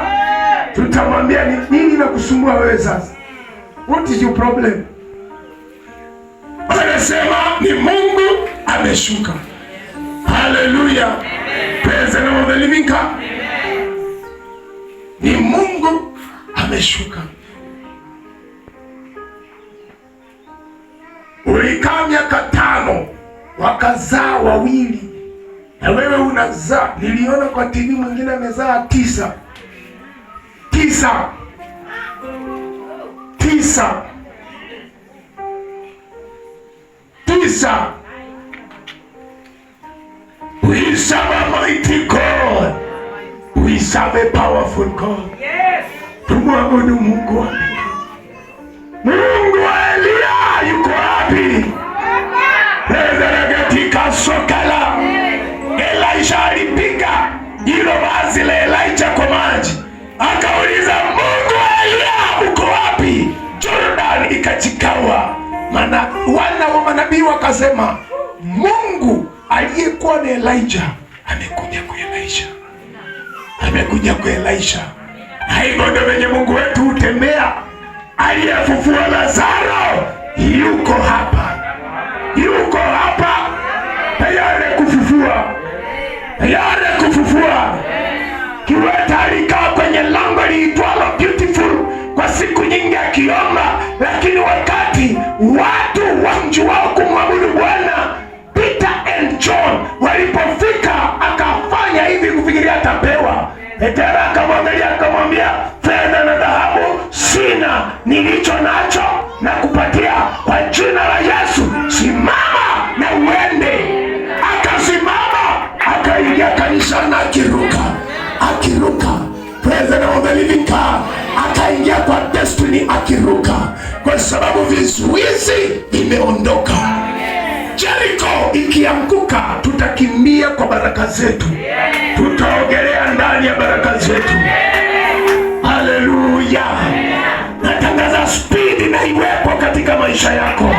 Tutamwambia ni nini na kusumbua wewe sasa? What is your problem? Wanasema ni Mungu ameshuka. Haleluya. Praise the name of the living God. Ni Mungu ameshuka. Ulikaa miaka 5 wakazaa wawili, na wewe unazaa. Niliona kwa TV mwingine amezaa 9. 9. 9. 9. We serve a mighty God. We serve a powerful God. Yes. Tumwabudu Mungu wa mbinguni. Mungu wa Eliya yuko wapi? Katika sokala Elisha alipiga hilo vazi la Elijah kwa maji, akauliza Mungu wa Eliya uko wapi? Jordan ikachikawa. Maana wana wa manabii wakasema Mungu aliyekuwa na Elijah amekuja kwa Elisha, amekuja kwa Elisha. Na hivyo ndio venye Mungu wetu hutembea. Aliyefufua Lazaro yuko hapa, yuko hapa tayari kufufua, tayari kufufua. Kiwete alikaa kwenye lango liitwalo Beautiful kwa siku nyingi akiomba, lakini wakati watu wa mji wao kumwabudu Bwana, Peter and John walipofika, akafanya hivi kufikiria atapewa. Petero akamwangalia akamwambia, fedha na dhahabu sina, nilicho nacho na kupatia kwa jina la Yesu, simama na uende. Akasimama akaingia kanisani akiruka, akiruka. Praise the name of the living God. Akaingia kwa destiny akiruka, kwa sababu vizuizi vimeondoka. Jericho ikianguka, tutakimbia kwa baraka zetu, tutaogelea ndani ya baraka zetu. Haleluya! Natangaza speed na iwepo katika maisha yako,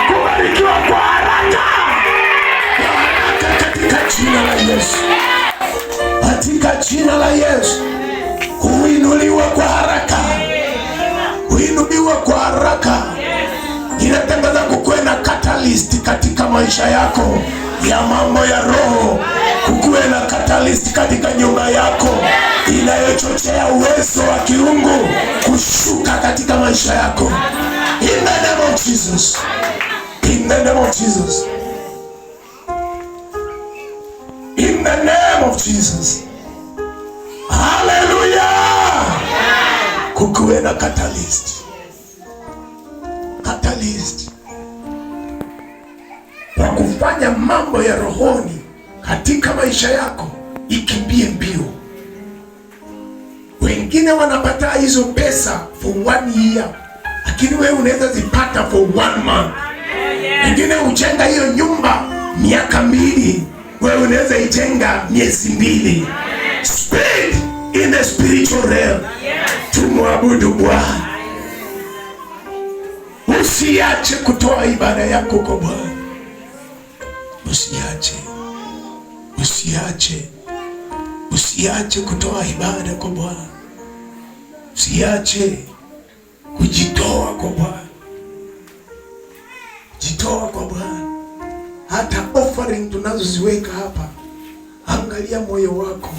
kubarikiwa kwa haraka, kwa haraka katika jina la Yesu, katika jina la Yesu, kuinuliwa kwa haraka, kuinuliwa kwa haraka. Ninatangaza kukuwe na catalyst katika maisha yako ya mambo ya roho, kukuwe na catalyst katika nyumba yako inayochochea uwezo wa kiungu kushuka katika maisha yako. In the name of Jesus. In the name of Jesus. In the name of Jesus. Haleluya! Kukuwe na catalyst. Catalyst kwa kufanya mambo ya rohoni katika maisha yako ikimbie mbio. Wengine wanapata hizo pesa for one year, lakini wewe unaweza zipata for one month. Wengine hujenga hiyo nyumba miaka 2, wewe unaweza ijenga miezi 2. Speed in the spiritual realm. Tumwabudu Bwana. Usiache kutoa ibada yako kwa Bwana. Usiache, usiache, usiache kutoa ibada kwa Bwana. Usiache kujitoa kwa Bwana, jitoa kwa Bwana. Hata offering tunazoziweka hapa, angalia moyo wako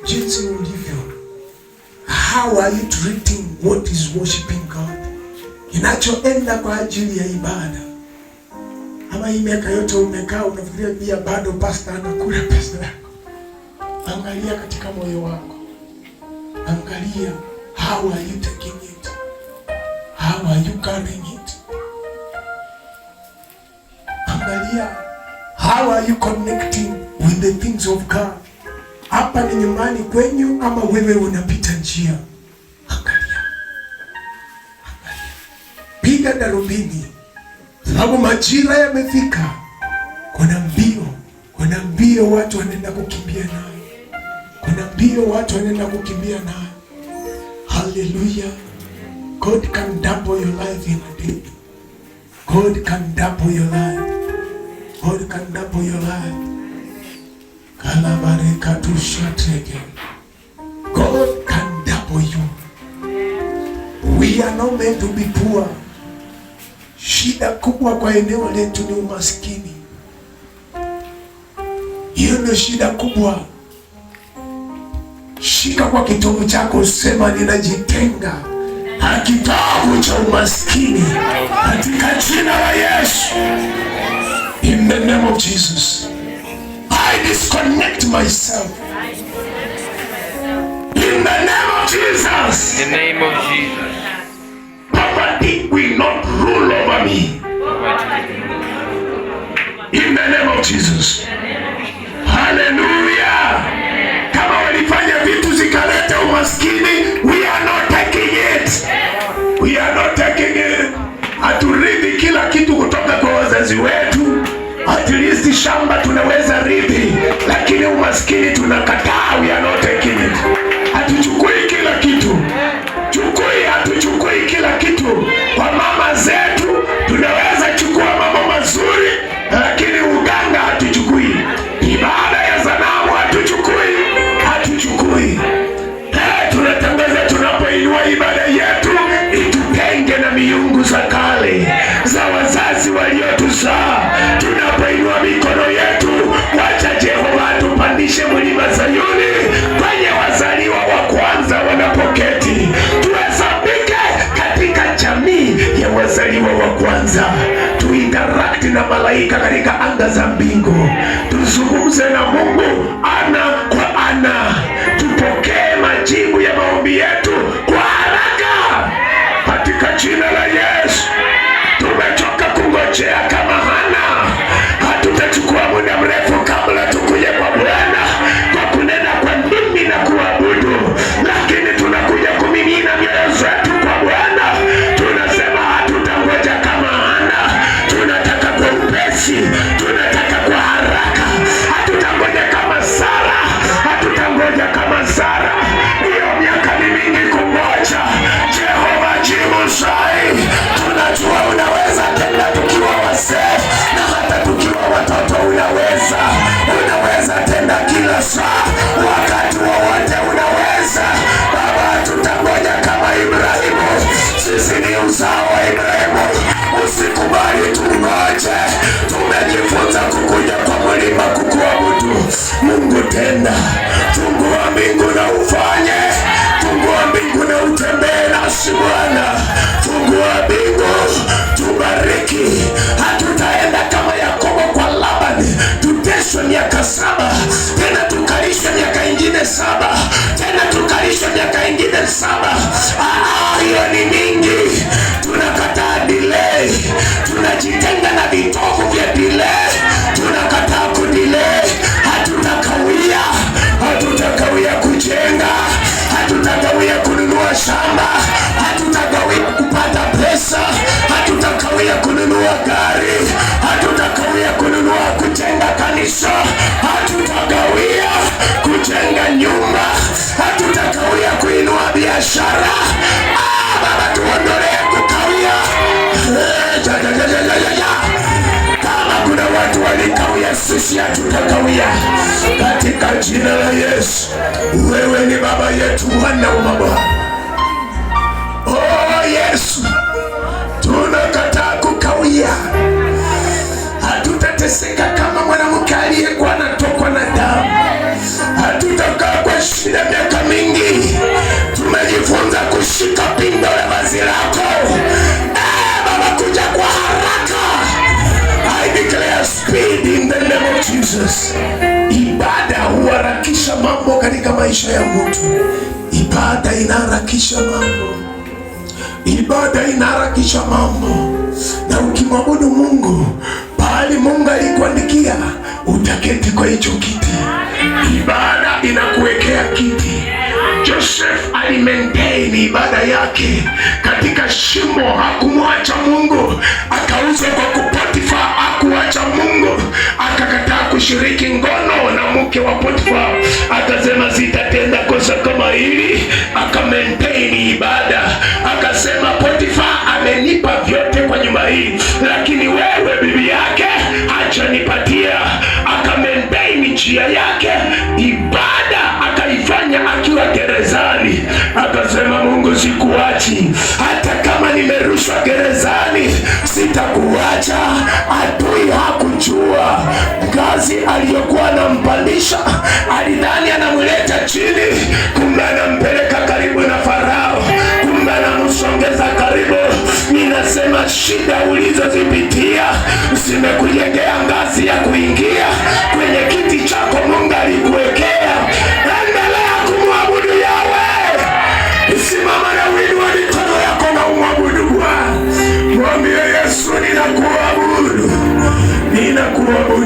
jinsi ulivyo. How are you treating what is worshiping God? Kinachoenda kwa ajili ya ibada. Ama hii miaka yote umekaa unafikiria pia bado pastor anakula pesa yako. Angalia katika moyo wako, angalia, how are you taking it? How are you carrying it? Angalia, how are you connecting with the things of God? Hapa ni nyumbani kwenyu ama wewe unapita njia? Angalia, angalia, piga darubini, sababu majira yamefika. Kuna mbio, kuna mbio watu wanaenda kukimbia nayo, kuna mbio watu wanaenda kukimbia nayo. Hallelujah. God can double your life in a day. God can double your life. God can double your life. Kalabarekatushateke. God can double you. We are not meant to be poor. Shida kubwa kwa eneo letu ni umaskini. Hiyo ndio shida kubwa. Shika kwa kitovu chako, sema ninajitenga na kitovu cha umaskini katika jina la Yesu. In the name of Jesus. I disconnect myself. In the name of Jesus. In the name of Jesus. Poverty will not rule over me. In the name of Jesus. Hallelujah. Kama walifanya vitu zikaleta umaskini, we are not taking it. We are not taking it. Haturithi kila kitu kutoka kwa wazazi wetu. At least shamba tunaweza rithi, lakini umaskini tunakataa. We are not taking it. Hatuchukui kila kitu. Chukui, hatuchukui kila kitu. Kwa mama zetu tunaweza chukua mambo mazuri, lakini uganga hatuchukui. Ibada ya sanamu hatuchukui, hatuchukui. Tunatangaza tunapoinua ibada yetu itutenge na miungu za kale za wazazi waliotuzaa. Tunapoinua mikono yetu, wacha Jehova atupandishe mlima Sayuni kwenye wazaliwa wa kwanza wanapoketi, tuhesabike katika jamii ya wazaliwa wa kwanza, tuinteract na malaika katika anga za mbingu, tuzungumze na Mungu ana kwa ana, tupokee majibu ya maombi yetu kwa haraka katika jina la Yesu. Tumechoka kungojea kama Hana. Hatutachukua muda mrefu kabla tukuje kwa Bwana kwa kunena kwa ndimi na kuabudu, lakini tunakuja kumimina mioyo zetu kwa Bwana. Tunasema hatutangoja kama Hana, tunataka kwa upesi, tunataka kwa haraka. Hatutangoja kama Sara, hatutangoja kama Sara. Hiyo miaka ni mingi kungoja. Jehova, jibu sai. Tunajua unaweza tenda tukiwa wazee na hata tukiwa watoto, unaweza, unaweza tenda kila saa, wakati wowote unaweza. Baba, tutangoja kama Ibrahimu. Sisi ni uzao wa Ibrahimu. Usikubali tungoje. Tumejifunza kukuja kwa mlima kukuabudu Mungu. Tenda, fungua mbingu na ufanye, fungua mbingu na utembee nasi Bwana, fungua mbingu tubariki. Hatutaenda kama Yakobo kwa Labani, tuteswe miaka 7 tena tukalishwe miaka ingine 7 tena. Tupandishwe miaka ingine 7. Ah, hiyo ni mingi. Tunakataa delay, tunajitenga na vitovu vya delay, tunakataa kudelay. Hatutakawia, hatutakawia kujenga, hatutakawia kununua shamba, hatutakawia kupata pesa, hatutakawia kununua gari, hatutakawia kununua kujenga kanisa, hatutakawia kujenga nyumba, hatutakawia kuinua biashara. Ah, Baba, tuondolee kukawia. Eh, ja, ja, ja, ja, ja, ja, ja. Kama kuna watu walikawia, sisi hatutakawia katika jina la Yesu. Wewe ni baba yetu, Bwana wa mabwana. Oh Yesu, tunakataa kukawia. Hatutateseka kama mwanamke aliyekuwa anatokwa na damu. Hatutakaa kwa shida miaka mingi. Tumejifunza kushika pindo la vazi lako. Eh, Baba, kuja kwa haraka. I declare speed in the name of Jesus. Ibada huharakisha mambo katika maisha ya mtu. Ibada inaharakisha mambo. Ibada inaharakisha mambo, na ukimwabudu Mungu pahali Mungu alikuandikia, utaketi kwa hicho kiti. Ibada inakuwekea kiti. Joseph alimaintain ibada yake katika shimo, hakumwacha Mungu. Akauzwa kwa Potifa, hakuacha Mungu. Akakataa kushiriki ngono na mke wa Potifa, akasema sitatenda kosa kama hili. Akamaintain ibada, akasema Potifa amenipa vyote kwa nyumba hii, lakini wewe bibi yake hajanipatia. Akamaintain njia yake, ibada akaifanya akiwa gerezani. Akasema Mungu, sikuachi hata kama nimerushwa gerezani, sitakuacha. Adui hakujua ngazi aliyokuwa anampandisha, alidhani anamleta chini, kumbe anampeleka karibu na Farao, kumbe anamsongeza karibu. Ninasema shida ulizozipitia zimekujengea ngazi ya kuingia kwenye kiti chako Mungu alikuwekea. Endelea kumwabudu Yahweh. Simama na uinue mikono yako na umwabudu Bwana. Mwambie Yesu, ninakuabudu, ninakuabudu.